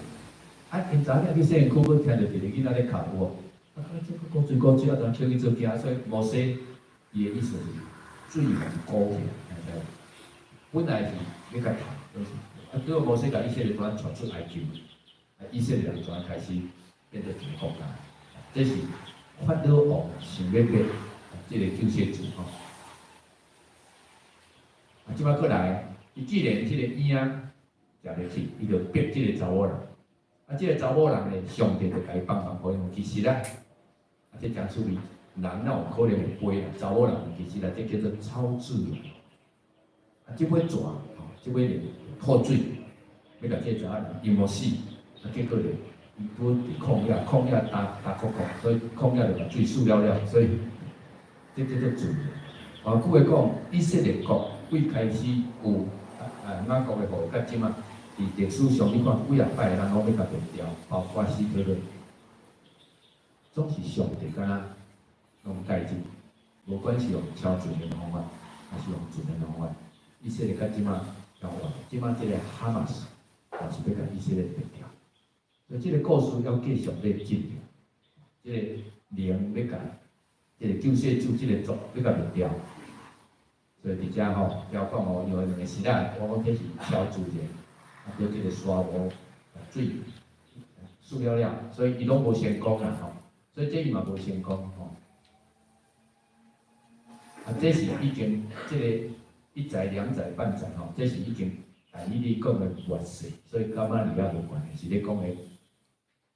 啊，𪜶查某囝去洗身軀，閣聽著一個囡仔咧哭，有無？啊，這閣古錐古錐，啊，當捡去做囝，所以摩西伊的意思是水糊起來，知無？本來是欲共殺，就是，啊，結果摩西共以色列人帶出埃及，啊，以色列人就開始變做一個國家。這是法老王想欲滅這個救世主吼。啊，這擺閣來，伊既然這個嬰仔食袂去，伊就逼這個查某人。啊，這個查某人呢，上帝就共伊幫忙，予伊其實啊，啊，這誠趣味，人哪有可能會飛啊？查某人其實啊，這叫做超自然。啊，這尾蛇吼，這尾就吐水，欲共這個查某人淹沒死。啊，結果咧，伊拄佇曠野，曠野焦焦溴溴，所以曠野就共水澍了了，所以這叫做自然。換句話講，以色列國對開始有啊雅各的後裔，到這馬。佇歷史上，你看幾若擺人攏欲共滅掉，包括希特勒，總是上帝敢若攏介入，無管是用超自然的方法，還是用自然的方法，以色列到這馬猶活，這馬這個哈馬斯也是欲共以色列滅掉，所以這個故事猶繼續咧進行，這個靈欲共這個救世主這個族欲共滅掉，所以佇遮吼，要講哦，因為兩個時代，我講這是超自然。叫這個沙漠水澍了了，所以伊攏無成功啦吼，所以這伊嘛無成功吼。啊，這是已經這個一載、兩載、半載吼，這是已經但以理講的末世，所以佮瑪利亞無關係，是咧講的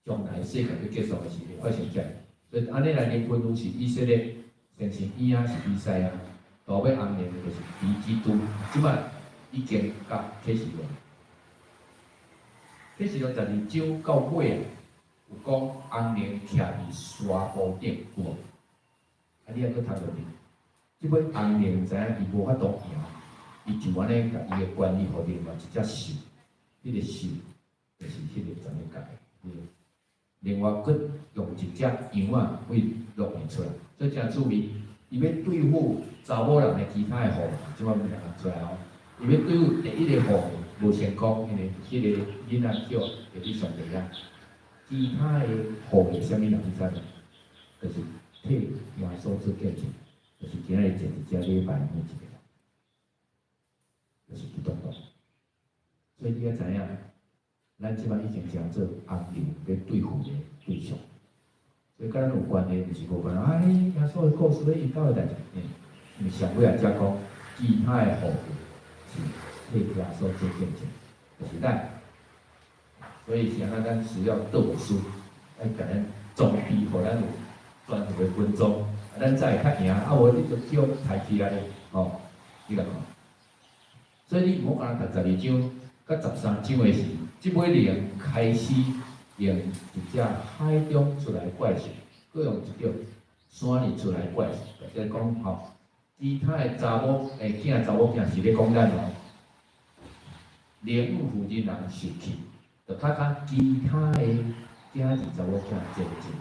將來世界欲結束的時會發生這，所以按呢來認分是以色列，親生嬰仔是彌賽亞，大尾紅龍就是敵基督，這擺已經佮啟示錄。啟示錄十二章到尾啊，有講紅龍徛佇沙埔頂，有無？啊，你猶閣讀落去，這尾紅龍知影伊無法度贏，伊就按呢共伊的權力予另外一隻獸，彼個獸就是彼個全世界的。另外，閣用一隻羊仔對鹿的出來，所以誠注意，伊欲對付查某人的其他的後裔，這擺物件出來哦。伊欲對付第一个後裔無成功，因為彼個囡仔叫會去上帝遐。其他的後裔啥物人你知無？就是替耶穌做見證，就是今仔日坐佇遮禮拜每一個人，就是基督徒。所以你愛知影，咱這擺已經成做紅龍欲對付的對象，所以佮咱有關係，毋是無關係。啊，彼耶穌的故事，彼𪜶兜的代誌，因為上尾仔才講，其他的後裔是替耶穌做見證，就是咱。所以是按怎咱需要導師來共咱裝備，予咱有專屬的軍裝，啊，咱才會較贏。啊，無你就叫刣起來吼，你共看。所以你毋好干焦讀十二章，佮十三章的時，這尾龍開始用一隻海中出來怪獸，閣用一隻山裡出來怪獸，就是講吼，其他的查某囝查某囝是咧講咱哦，靈婦人人受氣，就較較其他的囝兒查某囝前進，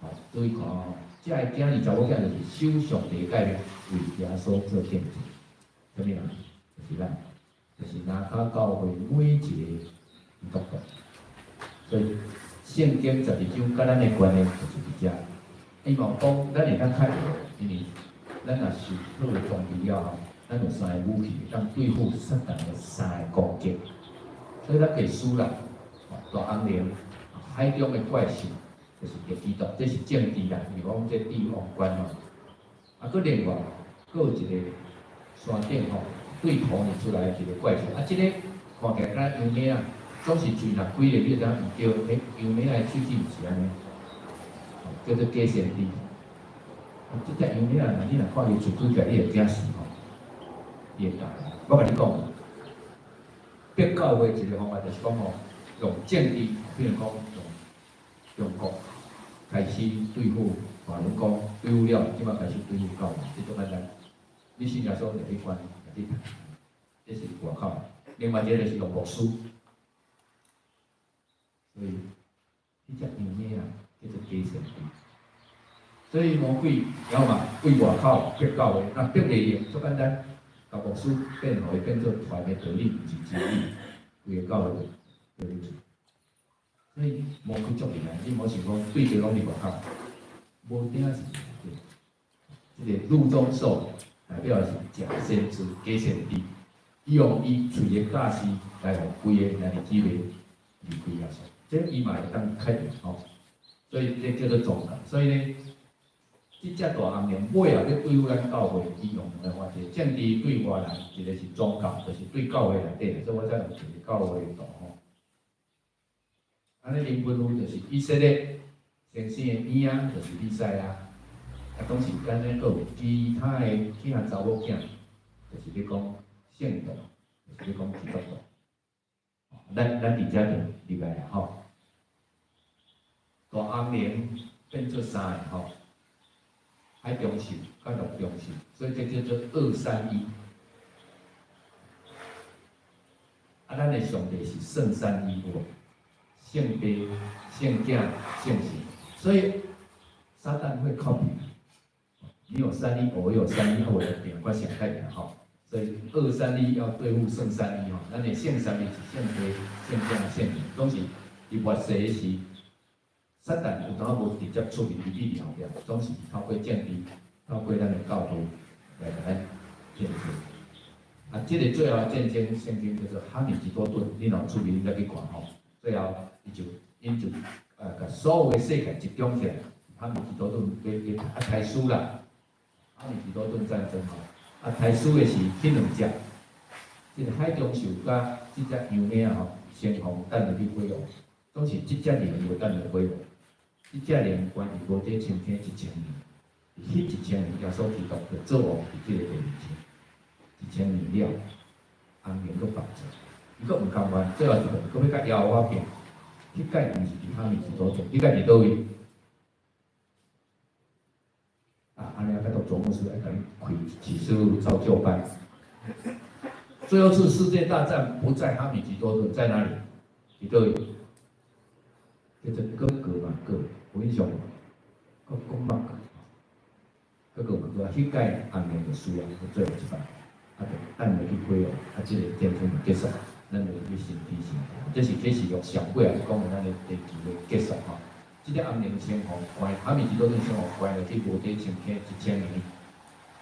吼，注意看哦，這个囝兒查某囝就是守上帝誡命，為耶穌做見證，啥物人？就是咱，就是南卡教會每一個基督徒。所以聖經十二章佮咱的關係就是佇遮。伊嘛有講，咱會當較會，因為咱若受好的裝備了後，咱有三个武器，會當對付撒旦的三个攻擊。所以咱可以輸啦，大紅龍、海中的怪獸，就是敵基督，這是政治啦，比如講這帝王官吼。啊，閣另外，閣有一個山頂吼，對塗呢出來一個怪獸，啊，這個看起來敢若羊仔啊，總是喙若開咧，你就知影毋對。彼羊尾仔的喙齒毋是按呢，叫做假先知。這隻羊尾仔，若你若看伊喙開起來，你會驚死吼，伊會教。我共你講，逼教會一个方法就是講吼，用政治，比如講用中國開始對付法輪功，對付了，這擺開始對付教會，這足簡單。你信耶穌就去關，就去，這是外口。另外一个就是用牧師，所以彼隻羊尾仔叫做假先知。所以魔鬼曉嘛，對外口逼教會，若逼袂用，足簡單，共牧師變予伊變做傳的道理，毋是真理，規个教會就對去。所以魔鬼足厲害，你莫想講對著攏佇外口，無定是對。這个魯中獸代表的是假先知、假先知，伊用伊喙的教示來予規个兄弟姊妹離開耶穌，這伊嘛會當確定吼。所以這叫做宗教。所以呢，這隻大紅龍尾後欲對付咱教會，伊用兩个方法，一個政治對外人，一個是宗教，就是對教會內底，所以我才用一个教會圖吼。按呢靈魂有就是以色列先生的影仔，就是彌賽亞。啊，同時間呢，閣有其他的囝查某囝，就是咧講聖徒，就是咧講基督徒。咱佇遮就入來啊吼。大紅龍變做三个吼，海中獸佮陸中獸，所以這叫做二三一。啊，咱的上帝是聖三一有無？聖父、聖子、聖神，所以撒旦會 copy。你有三一，我有三一，我來拼，我想太贏吼。所以二三一要對付聖三一吼，咱的聖三一是聖父、聖子、聖靈，總是佇末世的時，撒旦有當無直接出面佇你後壁，總是透過政治、透過咱的教會來共咱戰爭。啊，這个最後的戰爭，聖經叫做哈米吉多頓，你若有注意，你再去看吼。最後，伊就𪜶就共所有的世界集中起來，哈米吉多頓欲啊開始啦。哈米吉多頓戰爭吼，啊開始的是彼兩隻，這个海中獸佮這隻羊尾仔吼，先鋒等入去火湖，總是這隻靈無等入火湖，這隻靈關佇無底深坑一千年，彼一千年耶穌基督就做王佇這个地面上，一千年了，紅龍閣放出，伊閣毋甘願，最後一個閣欲共耶和華拼，彼擺毋是佇哈米吉多頓，彼擺佇佗位？啊，按呢拜託卓牧師來共你開啟示錄造就班。最後次世界大戰不在哈米吉多頓，在哪裡？佇佗位？叫做各國馬各，有印象無？各國馬各，各國馬各，彼擺紅龍就輸啊，最後一擺，啊，就等落去火湖，啊，這個戰爭就結束，咱就去新天新地。這是啟示錄上尾也是講的咱的地球的結束吼。這個紅龍先鋒關哈米吉多頓先鋒關落去無底深坑一千年，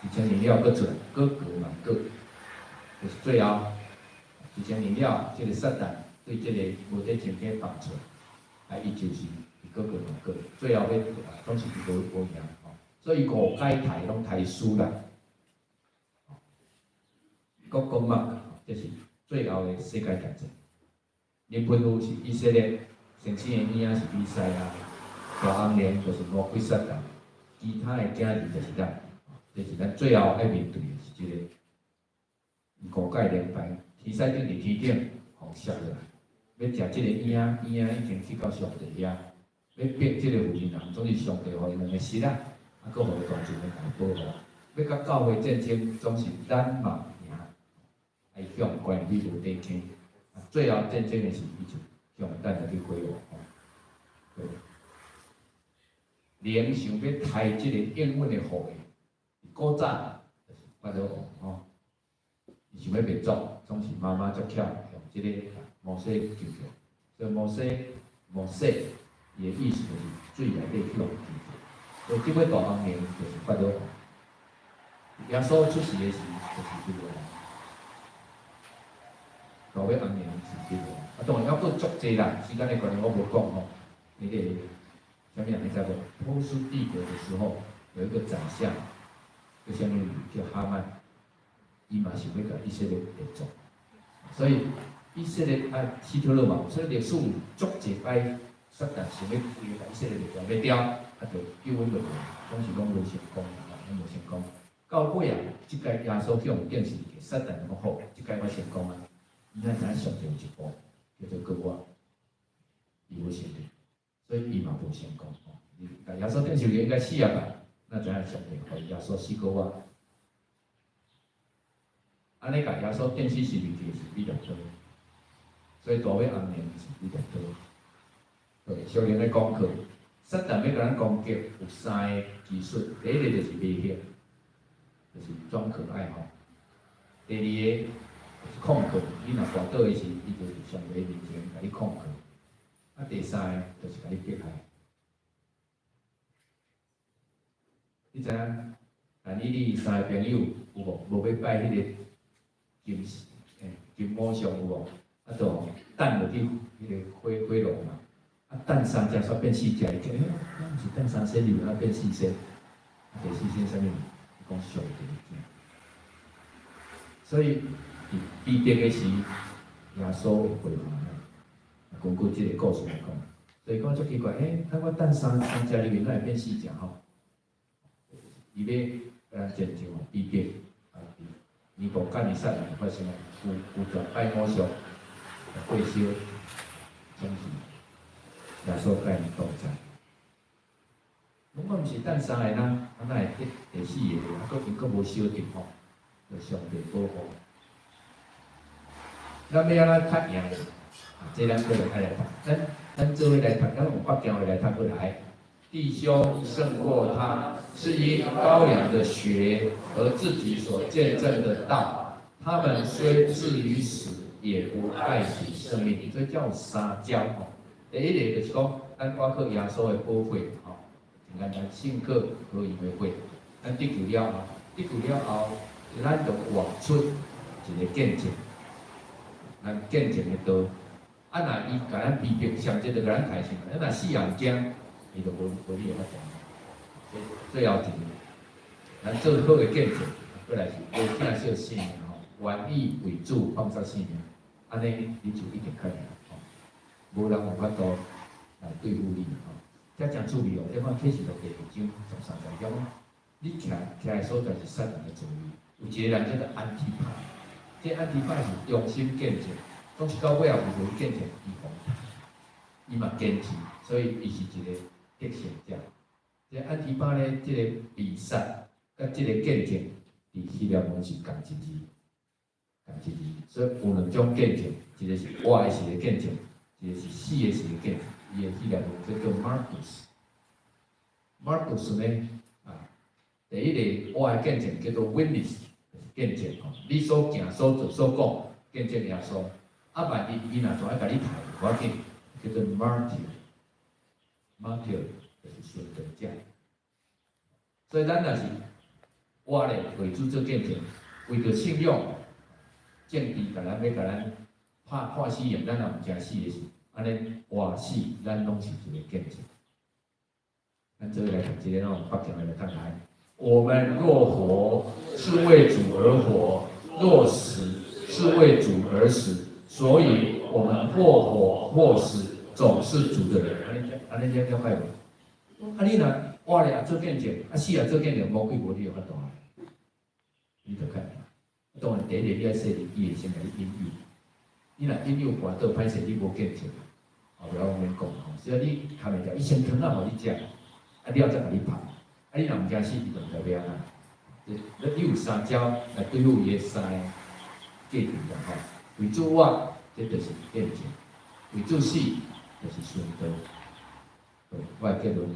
一千年了閣出來，閣各嘛各，就是最後一千年了，這个撒旦對這个無底深坑放出來，啊，伊就是閣各嘛各，最後欲總是伊無贏吼，所以五階刣攏刣輸啦。各國嘛，這是最後的世界大戰。靈魂有是以色列，先生的影仔是彌賽亞。大紅龍就是魔鬼撒旦，其他的囝兒就是咱，這是咱最後愛面對的是這个五界連排，天使長佇天頂，予摔落來，欲食這个影，影已經去到上帝遐，欲逼這个婦人，總是上帝予伊兩个失啊，啊，閣予伊大船來保護。欲共教會戰爭，總是咱嘛贏，愛向關去無底坑，最後戰爭的時，伊就向咱入去火湖，吼，對。靈想欲刣這个應允的後裔，古早就是法老王吼，伊想欲滅族，總是媽媽足巧用這个摩西救起來。所以摩西，摩西，伊的意思就是水內底去予救起。所以這尾大紅龍就是法老王。耶穌出世的時就是這个。大尾紅龍是這个。啊，當然猶閣足濟啦，時間的關係我無講吼，那个。啥物人你知無？波斯帝國的時候，有一個宰相，叫啥物叫哈曼，伊嘛想欲共以色列滅族，所以以色列啊，希特勒嘛，所以歷史有足濟擺撒旦想欲規个以色列就滅掉，啊，就救恩就無，總是攏無成功，攏無成功。到尾啊，這擺耶穌去予釘十字架，撒旦就講好，這擺我成功啊！伊咱知影上帝有一步叫做過我，伊無成功，所以伊嘛無成功。吼，耶穌釘十字架應該死啊吧？咱知影上帝予耶穌死過我，按呢共耶穌釘死十字架是彼得刀，所以大衛暗年是彼得刀。對，小林咧講課，撒旦欲共咱攻擊有三个技術，第一个就是迷惑，就是裝可愛吼。第二个就是控告，你若跋倒的時，伊就是上帝面前共你控告。啊，第三个就是共你迫害。你知影？但你你三个朋友有無？無欲拜彼个金金母像有無？啊，就擲落去彼个火爐嘛。啊，擲三隻煞變四隻，伊講欸，咱毋是擲三仙，你啊變四仙。啊，第四仙啥物？伊講上帝的囝。所以佇彼得的時，耶穌會回還咱。根據這个故事來講，所以講足奇怪，欸，啊我擲三隻入去，哪會變四隻吼？伊欲共咱戰爭吼，彼得啊，尼布甲尼撒人發生拒絕拜偶像，火燒，總是耶穌佮𪜶同在。攏講毋是擲三个人，啊哪會得第四个？啊，閣𪜶閣無燒著吼，就上帝保護。咱欲按怎較贏？啊，這咱閣來愛來讀，咱做伙來讀，咱用北京話來讀過來。弟兄勝過他，是因羔羊的血和自己所見證的道。他們雖至於死，也不愛惜生命。所以叫三招吼。第一个就是講，咱倚靠耶穌的寶血吼，真簡單，信靠羔羊的血。咱得救了後，得救了後，咱就活出一個見證，咱見證的道。啊，若伊共咱逼迫，上濟就共咱提醒，咱若死也毋驚，伊就無你的法度。最後一個，咱做好的見證，過來是無疼惜性命吼，願意為主放捨性命，按呢你就一定較贏吼。無人有法度來對付你吼。這誠趣味哦，這款啟示錄第二章13節講，你徛徛的所在是撒旦的座位，有一个人叫做安提帕，這安提帕是忠心見證，總是到尾後為著見證伊予伊嘛堅持，所以伊是一個得勝者。這安提帕呢，這个被殺佮這个見證，佇希臘文是仝一字，仝一字，所以有兩種見證，一个是活的時的見證，一个是死的時的見證。伊的希臘文叫做 Martus。Martus 呢，啊，第一个活的見證叫做 witness，就是見證吼，你所行、所做、所講，見證耶穌。啊，萬一伊若怎愛共你刣，無要緊，叫做 martyr。martyr 就是殉道者。所以咱若是活咧為主做見證，為著信仰，政治共咱欲共咱判死刑，咱也毋驚死的時，按呢活死，咱攏是一个見證。咱做伙來讀這个，咱用北京話來讀來。我們若活，是為主而活；若死，是為主而死。所以，我們或活或死，總是主的人。按呢這了解無？啊，你若活咧也做見證，啊死也做見證，魔鬼無你有法度啊！你著看。當然，第一个你愛說，伊會先共你引誘。你若引誘跋倒，歹勢你無見證，後壁我免講吼。所以你崁袂牢，伊先糖仔予你食，啊了才共你拍。啊，你若毋驚死，伊就毋知欲按怎。你有三招來對付伊的三个計策啦吼。為主活，這就是見證；為主死，就是殉道。我的結論，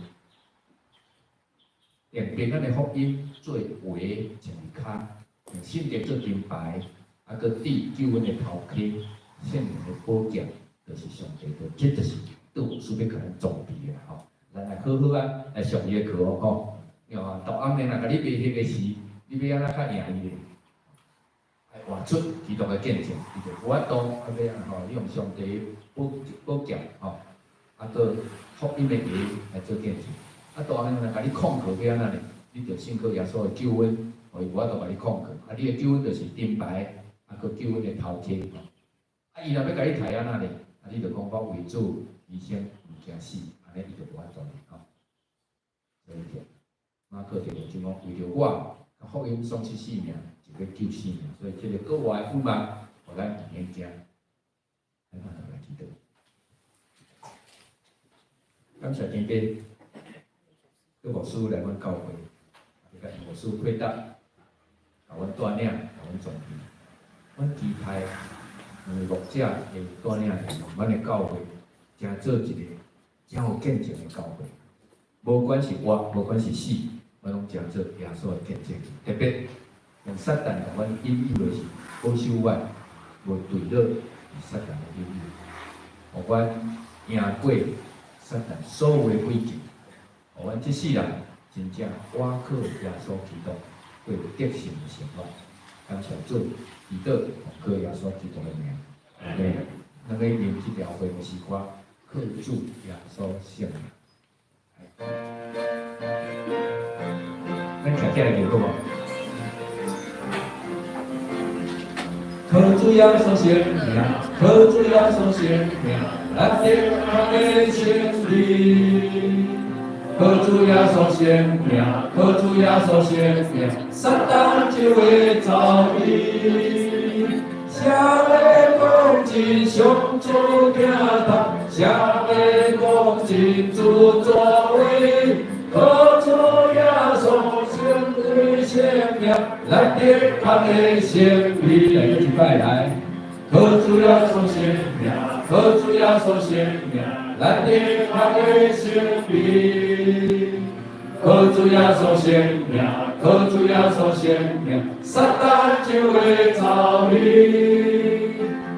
用平安的福音做鞋穿佇跤，用信德做盾牌，啊，閣戴救恩的頭盔，聖靈的寶劍，就是上帝的，這就是倒數欲共咱裝備的吼。咱來好好啊，來上伊的課吼。啊，大暗暝若共你迷惑的時，你欲按怎較贏伊咧？愛活出基督的見證，伊就無法度啊欲按怎吼？你用上帝寶劍吼，啊，閣福音的鞋來做見證。啊，大暗暝若共你控告欲按怎呢？你就信靠耶穌的救恩，予伊無法度共你控告。啊，你的救恩就是盾牌，啊，閣救恩的頭盔吼。啊，伊若欲共你刣按怎咧？啊，你就講我為主犧牲，毋驚死，按呢伊就無法度吼。所以馬可第六章講，為著我，佮福音喪失性命，就欲救性命。所以這个國外的盼望，予咱毋免驚。咱來祈禱。感謝天父，閣牧師來阮教會，共牧師配搭，共阮帶領，共阮裝備。阮期待，兩位牧者的帶領下，阮的教會成做一個誠有見證的教會。無管是活，無管是死，阮攏成做耶穌的見證。特別用撒旦共阮引誘的是保守阮，無墜落佇撒旦的引誘，予阮贏過撒旦所有的詭計，予阮這世人真正倚靠耶穌基督過得勝的生活。感謝主，祈禱奉靠耶穌基督的名，阿們。咱來念這條回的詩歌，靠主耶穌聖名。咱徛起來念好無？靠主耶穌聖名，靠主耶穌聖名，咱得的勝利。靠主耶穌聖名，靠主耶穌聖名，撒旦就會走避。啥會講真上主聽通，啥會講真主作為，靠主耶穌聖貴聖名，咱得的勝利。來，閣一擺來。靠主耶穌聖名，靠主耶穌聖名，咱得的勝利。靠主耶穌聖名，靠主耶穌聖名，撒旦就會走離。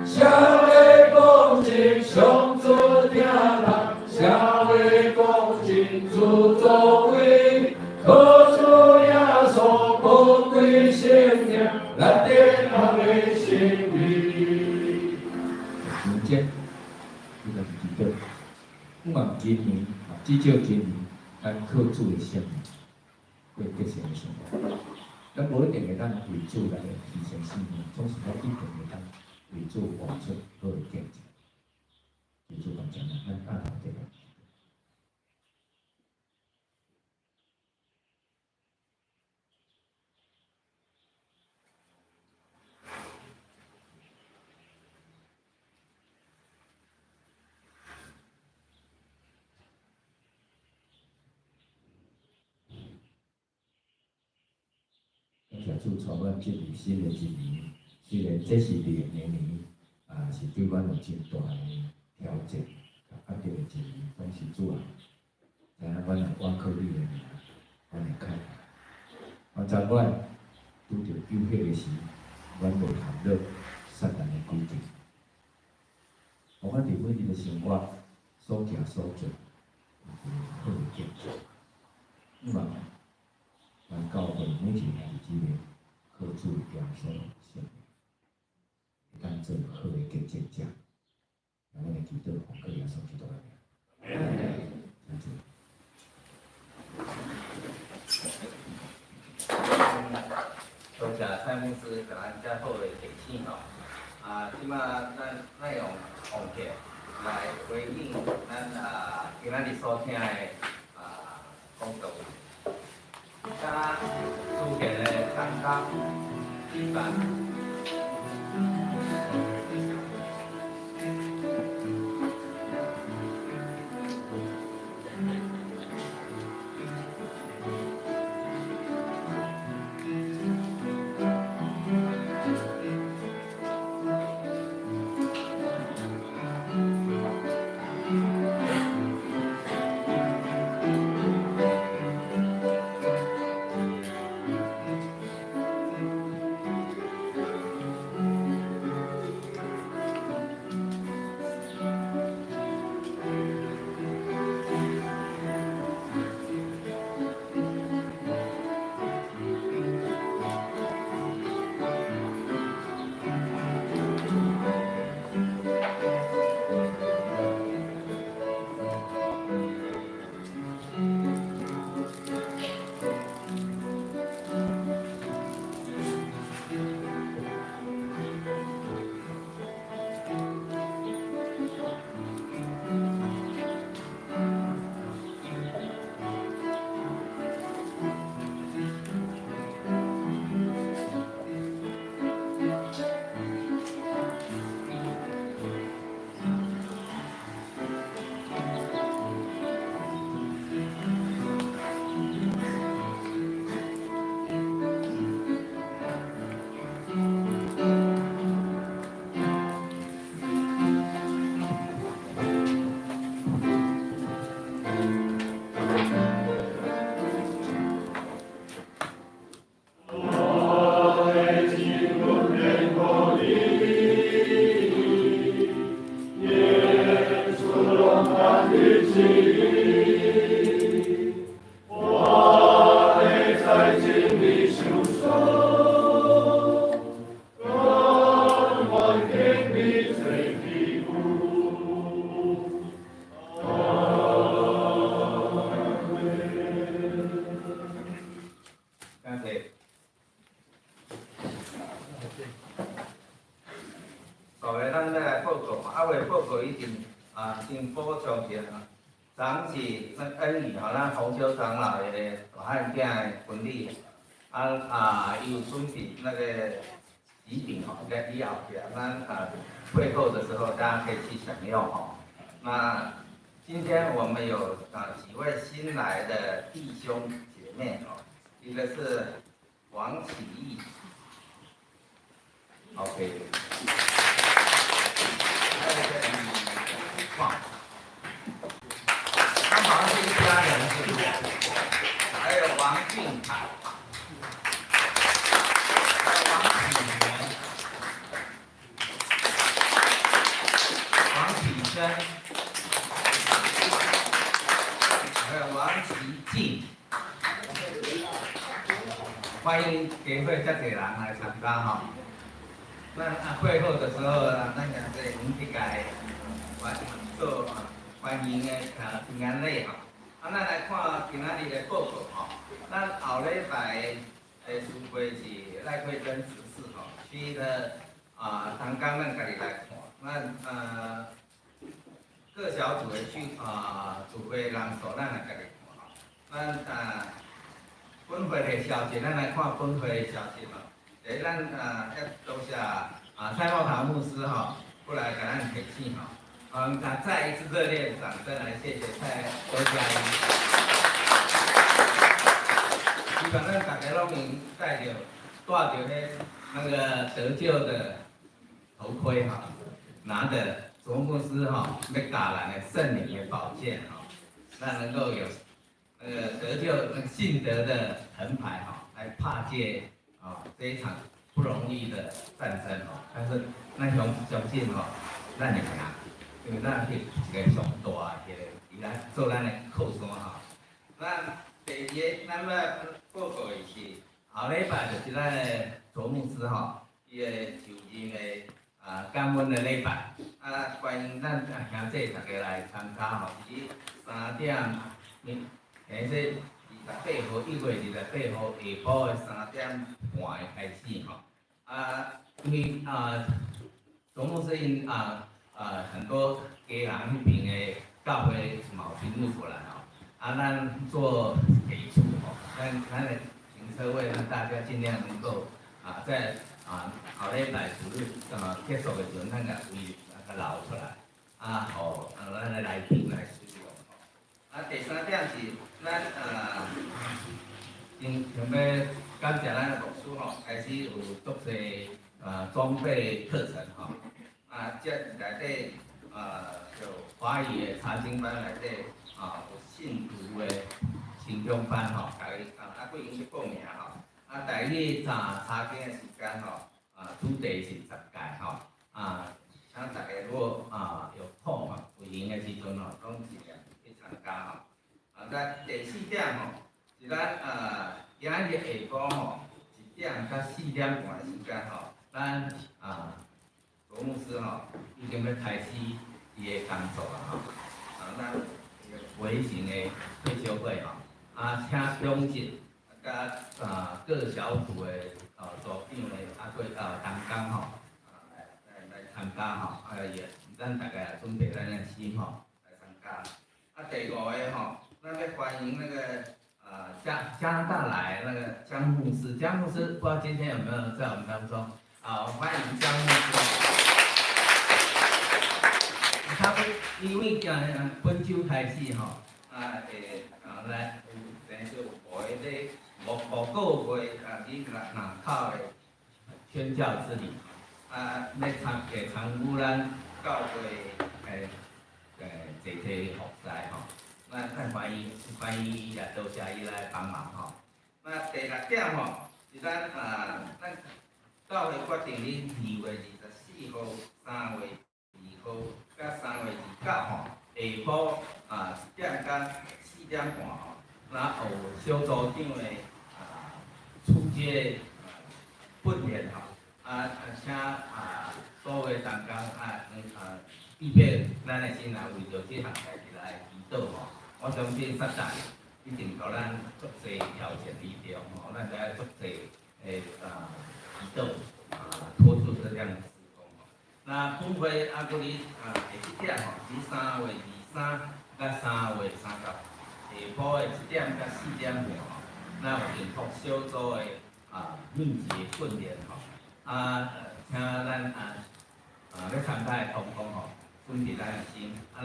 啥會講真上主聽通，啥會講真主作為，靠主耶穌寶貴聖名，咱得的勝利。真正，這就是祈禱。我嘛今年，至少今年，咱靠主的聖名，過得勝的生活。咱無一定會當為主來犧牲性命，總是咱一定會當為主活出好的見證。為主感謝咱，咱大頭這個。感謝主，帶阮進入新的一年。雖然這是龍的年，啊，是對阮有真大的挑戰、壓力的一年，總是主啊，知影阮若倚靠你的名，阮會較反正阮拄著誘惑的時，阮無陷落撒旦的詭計。予阮佇每日的生活所行所做，有一個好的見證。希望阮教會每一個兄弟姊妹靠主耶穌聖名，會當做好的見證者。讓阮的祈禱奉靠耶穌基督的名。請坐。多謝蔡牧師給咱遮好的提醒吼。啊，這馬咱用王杰來回應咱啊今仔日所聽的啊講道。加主權的感覺舉辦。是咱恩雨吼，咱洪修長老的大漢囝的婚禮，啊啊，伊有準備那個喜餅吼，在以後壁咱啊會後的時候，大家可以去享用吼。那今天我們有啊幾位新來的弟兄姐妹哦，一個是王啟義，OK，還有一個李旺，他們好像是一家人，是不是？還有王俊凱，還有王啟元，王啟生，還有王啟進，歡迎協會這濟人來參加吼。那啊會後的時候啊，咱個這阮去共做歡迎的啊平安禮吼。啊，咱來看今仔日的報告吼。咱後禮拜的聚會是賴慧珍執事吼，去的啊，同工咱家己來看。咱各小組的聚啊聚會人數，咱來家己看吼。咱啊本會的消息，咱來看本會的消息吼。第一，咱啊要多謝啊蔡茂堂牧師吼過來共咱提醒吼。我們再一次熱烈掌聲來謝謝蔡多謝伊。希望咱大家攏用戴著戴著彼那個得救的頭盔哈，拿著卓牧師哈欲教咱的聖靈的寶劍哈，那能夠有那個得救那個信德的藤牌哈，來拍這啊這一場不容易的戰爭哦。但是咱相信吼，咱會贏，因為咱是一個上大的一個，伊來做咱的靠山吼。咱第二個，咱欲報告的是後禮拜就是咱的卓牧師吼，伊的就任的啊感恩的禮拜，啊歡迎咱兄弟大家來參加吼，是3點，這28號，1月28號下晡的3點半的開始吼。啊，因為啊，卓牧師𪜶啊啊很多家人彼邊的教會嘛有進入過來吼，啊，咱做給處吼，咱的停車位讓大家盡量能夠啊在啊後禮拜主日啊結束的時陣，咱共位共留出來，啊，予啊咱的來賓來使用吼。啊，第三點是咱啊，真想欲感謝咱的牧師吼，開始有足濟啊裝備課程吼，啊，這內底啊有華語的查經班內底啊有信徒的成長班吼，大家啊啊閣已經去報名吼，啊，台語查經的時間吼，啊主題是十誡吼，啊，請大家如果啊有空吼，有閒的時陣吼，攏盡量去參加吼。啊，咱第四點吼，是咱啊今仔日下晡吼，1點到4點半的時間吼，咱啊卓牧師吼已經欲開始伊的工作啊吼，啊，咱微型的退修會吼，啊，請長執佮啊各小組的啊組長的啊閣啊同工吼，啊來參加吼，啊也咱大家也準備咱的心吼來參加。啊，第五個吼，咱欲歡迎那個啊加拿大來那個江牧師，江牧師不知道今天有沒有在我們當中？啊，歡迎江牧師。他因為本週開始吼，啊會啊來有等於說有五個咧五個月啊，佇南口的宣教之旅，啊，欲參與咱教會的集體服侍吼，咱歡迎伊也多謝伊來幫忙吼。那第六點吼，是咱啊，咱教會決定佇2月24號、3月2號佮3月29吼，下晡啊1點到4點半吼，那有小組長的啊初階訓練吼，啊啊請啊所有同工啊啊預備咱的心來為著這項代誌來祈禱吼。我相信撒旦一定予咱足濟挑戰裡中吼，咱就愛足濟的啊祈禱啊拖住這樣的事工吼。那本會啊，閣佇啊下一點吼，佇3月23咱3月30下晡的1點到4點半吼，咱有幸福小組的密集的訓練吼，請咱欲參加的同工吼，準備咱的心，咱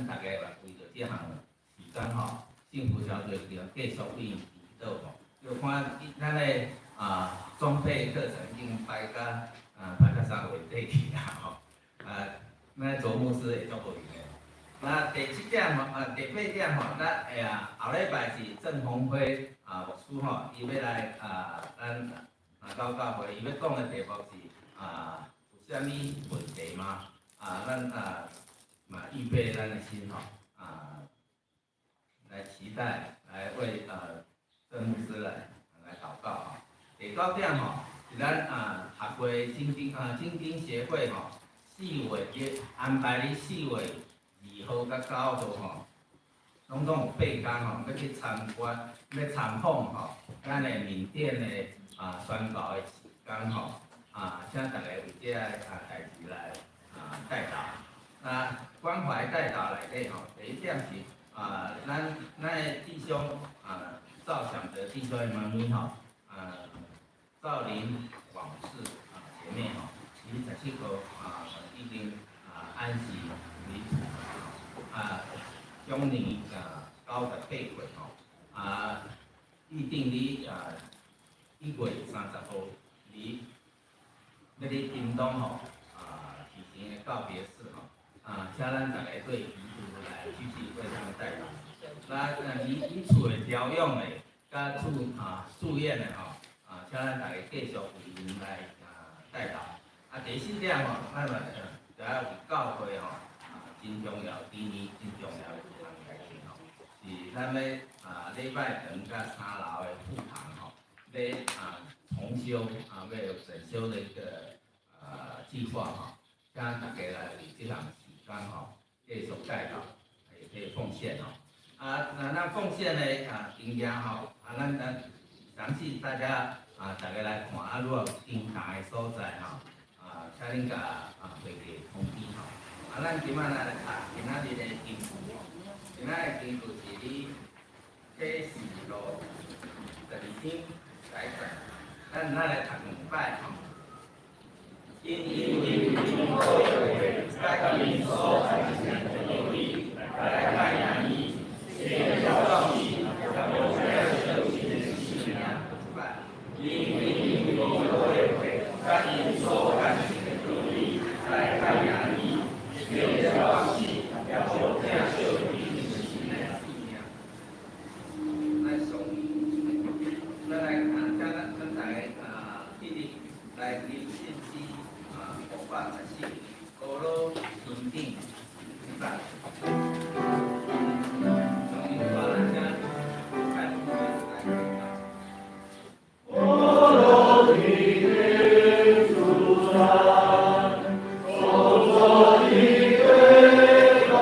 大家來為著這項時間吼，幸福小組就繼續為祈禱吼，就看咱的裝備課程已經排甲3月底去啊吼，咱卓牧師會足無閒的。那第七點吼，第八點吼，咱會後禮拜是鄭鴻輝牧師吼，伊欲來咱到教會，伊欲講的題目是有啥物問題嗎？咱嘛預備咱的心吼，來期待來為鄭牧師來禱告吼。第九點吼，是咱學會聖經協會吼，四月日安排佇4月2號佮9號吼，攏總有8工吼，欲去參觀、欲參訪吼，咱的緬甸的宣教的時間吼，請大家為這个代誌來代禱。那關懷代禱內底吼，第一點是咱的弟兄趙祥德弟兄的媽咪吼，趙林往事姐妹吼，伊17號已經安息離世享年98歲吼，預定佇1月30號佇欲佇屏東吼舉行的告別式吼，請咱大家對遺族來繼續為他們代禱。那伊厝的調養的，佮住院的吼，請咱大家繼續為𪜶來代禱。第四點吼，咱嘛就愛為教會吼，真重要，今年真重要的一項代誌吼，是咱欲禮拜堂佮三樓的副堂吼，欲重修欲有整修的一個計劃吼，請大家來為這項時間吼，繼續代禱，也可以奉獻吼。那咱奉獻的經驗吼，咱詳細大家大家來看，如果有相仝的所在吼，請恁共會計通知吼。咱今仔來讀今仔日的經句吼，今仔日經句是佇啟示錄12章來節，咱來讀兩擺吼。因為經過的話，佮𪜶所傳承的道理來感謝伊，這個壯士因為經過的話，佮𪜶所傳承的道理來感謝伊，這個壯士無疼惜伊的性命。來上，咱來看，請咱大家起立來念信詩514，歌羅天頂一拜。上一段咱請蔡牧師來講。歌羅天頂主山，創造的大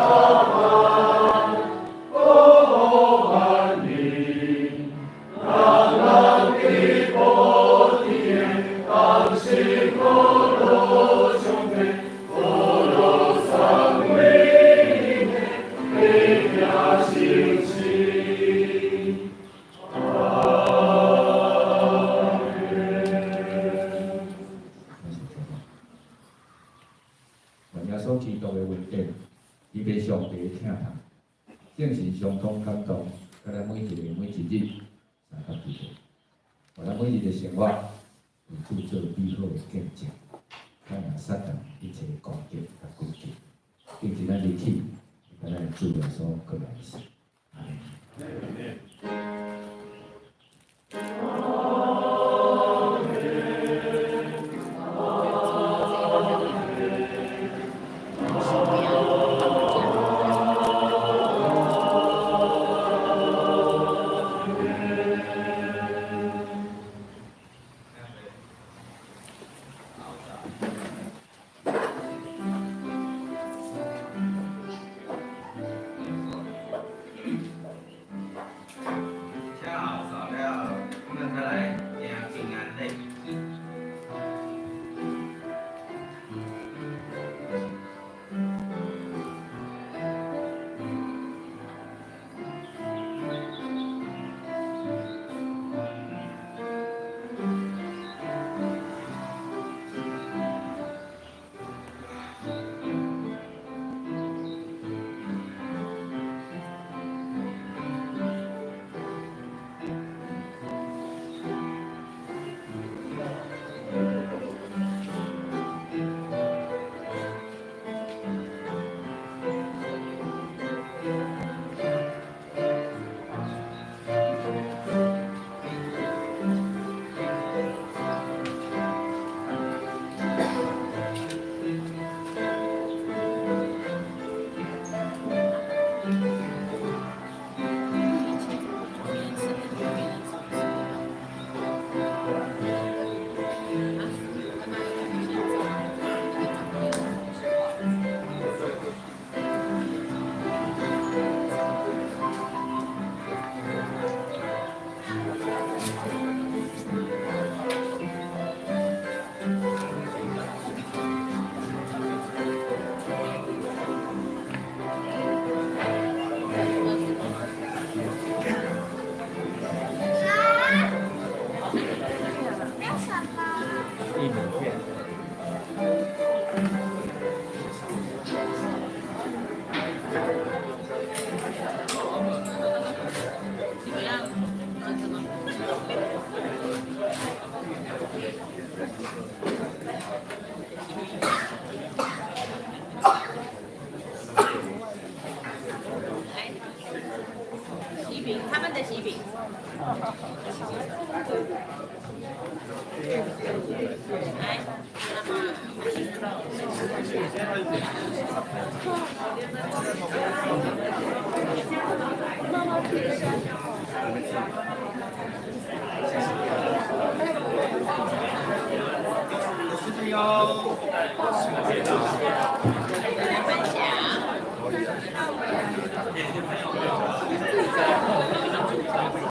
萬，萬民，人人的寶殿，當心歌羅上帝，歌羅三位的耶穌基阿門。感謝主。願耶穌基督的恩典，伊被上帝的疼痛，聖神相通感動，佮咱每一個每一日相佮彼得，予咱每日的生活為主做美好的見證，抗贏撒旦一切攻擊佮詭計，並且咱離去，佮咱的主耶穌閣來時。阿們。耶喜餅，他們的喜餅。來，媽媽。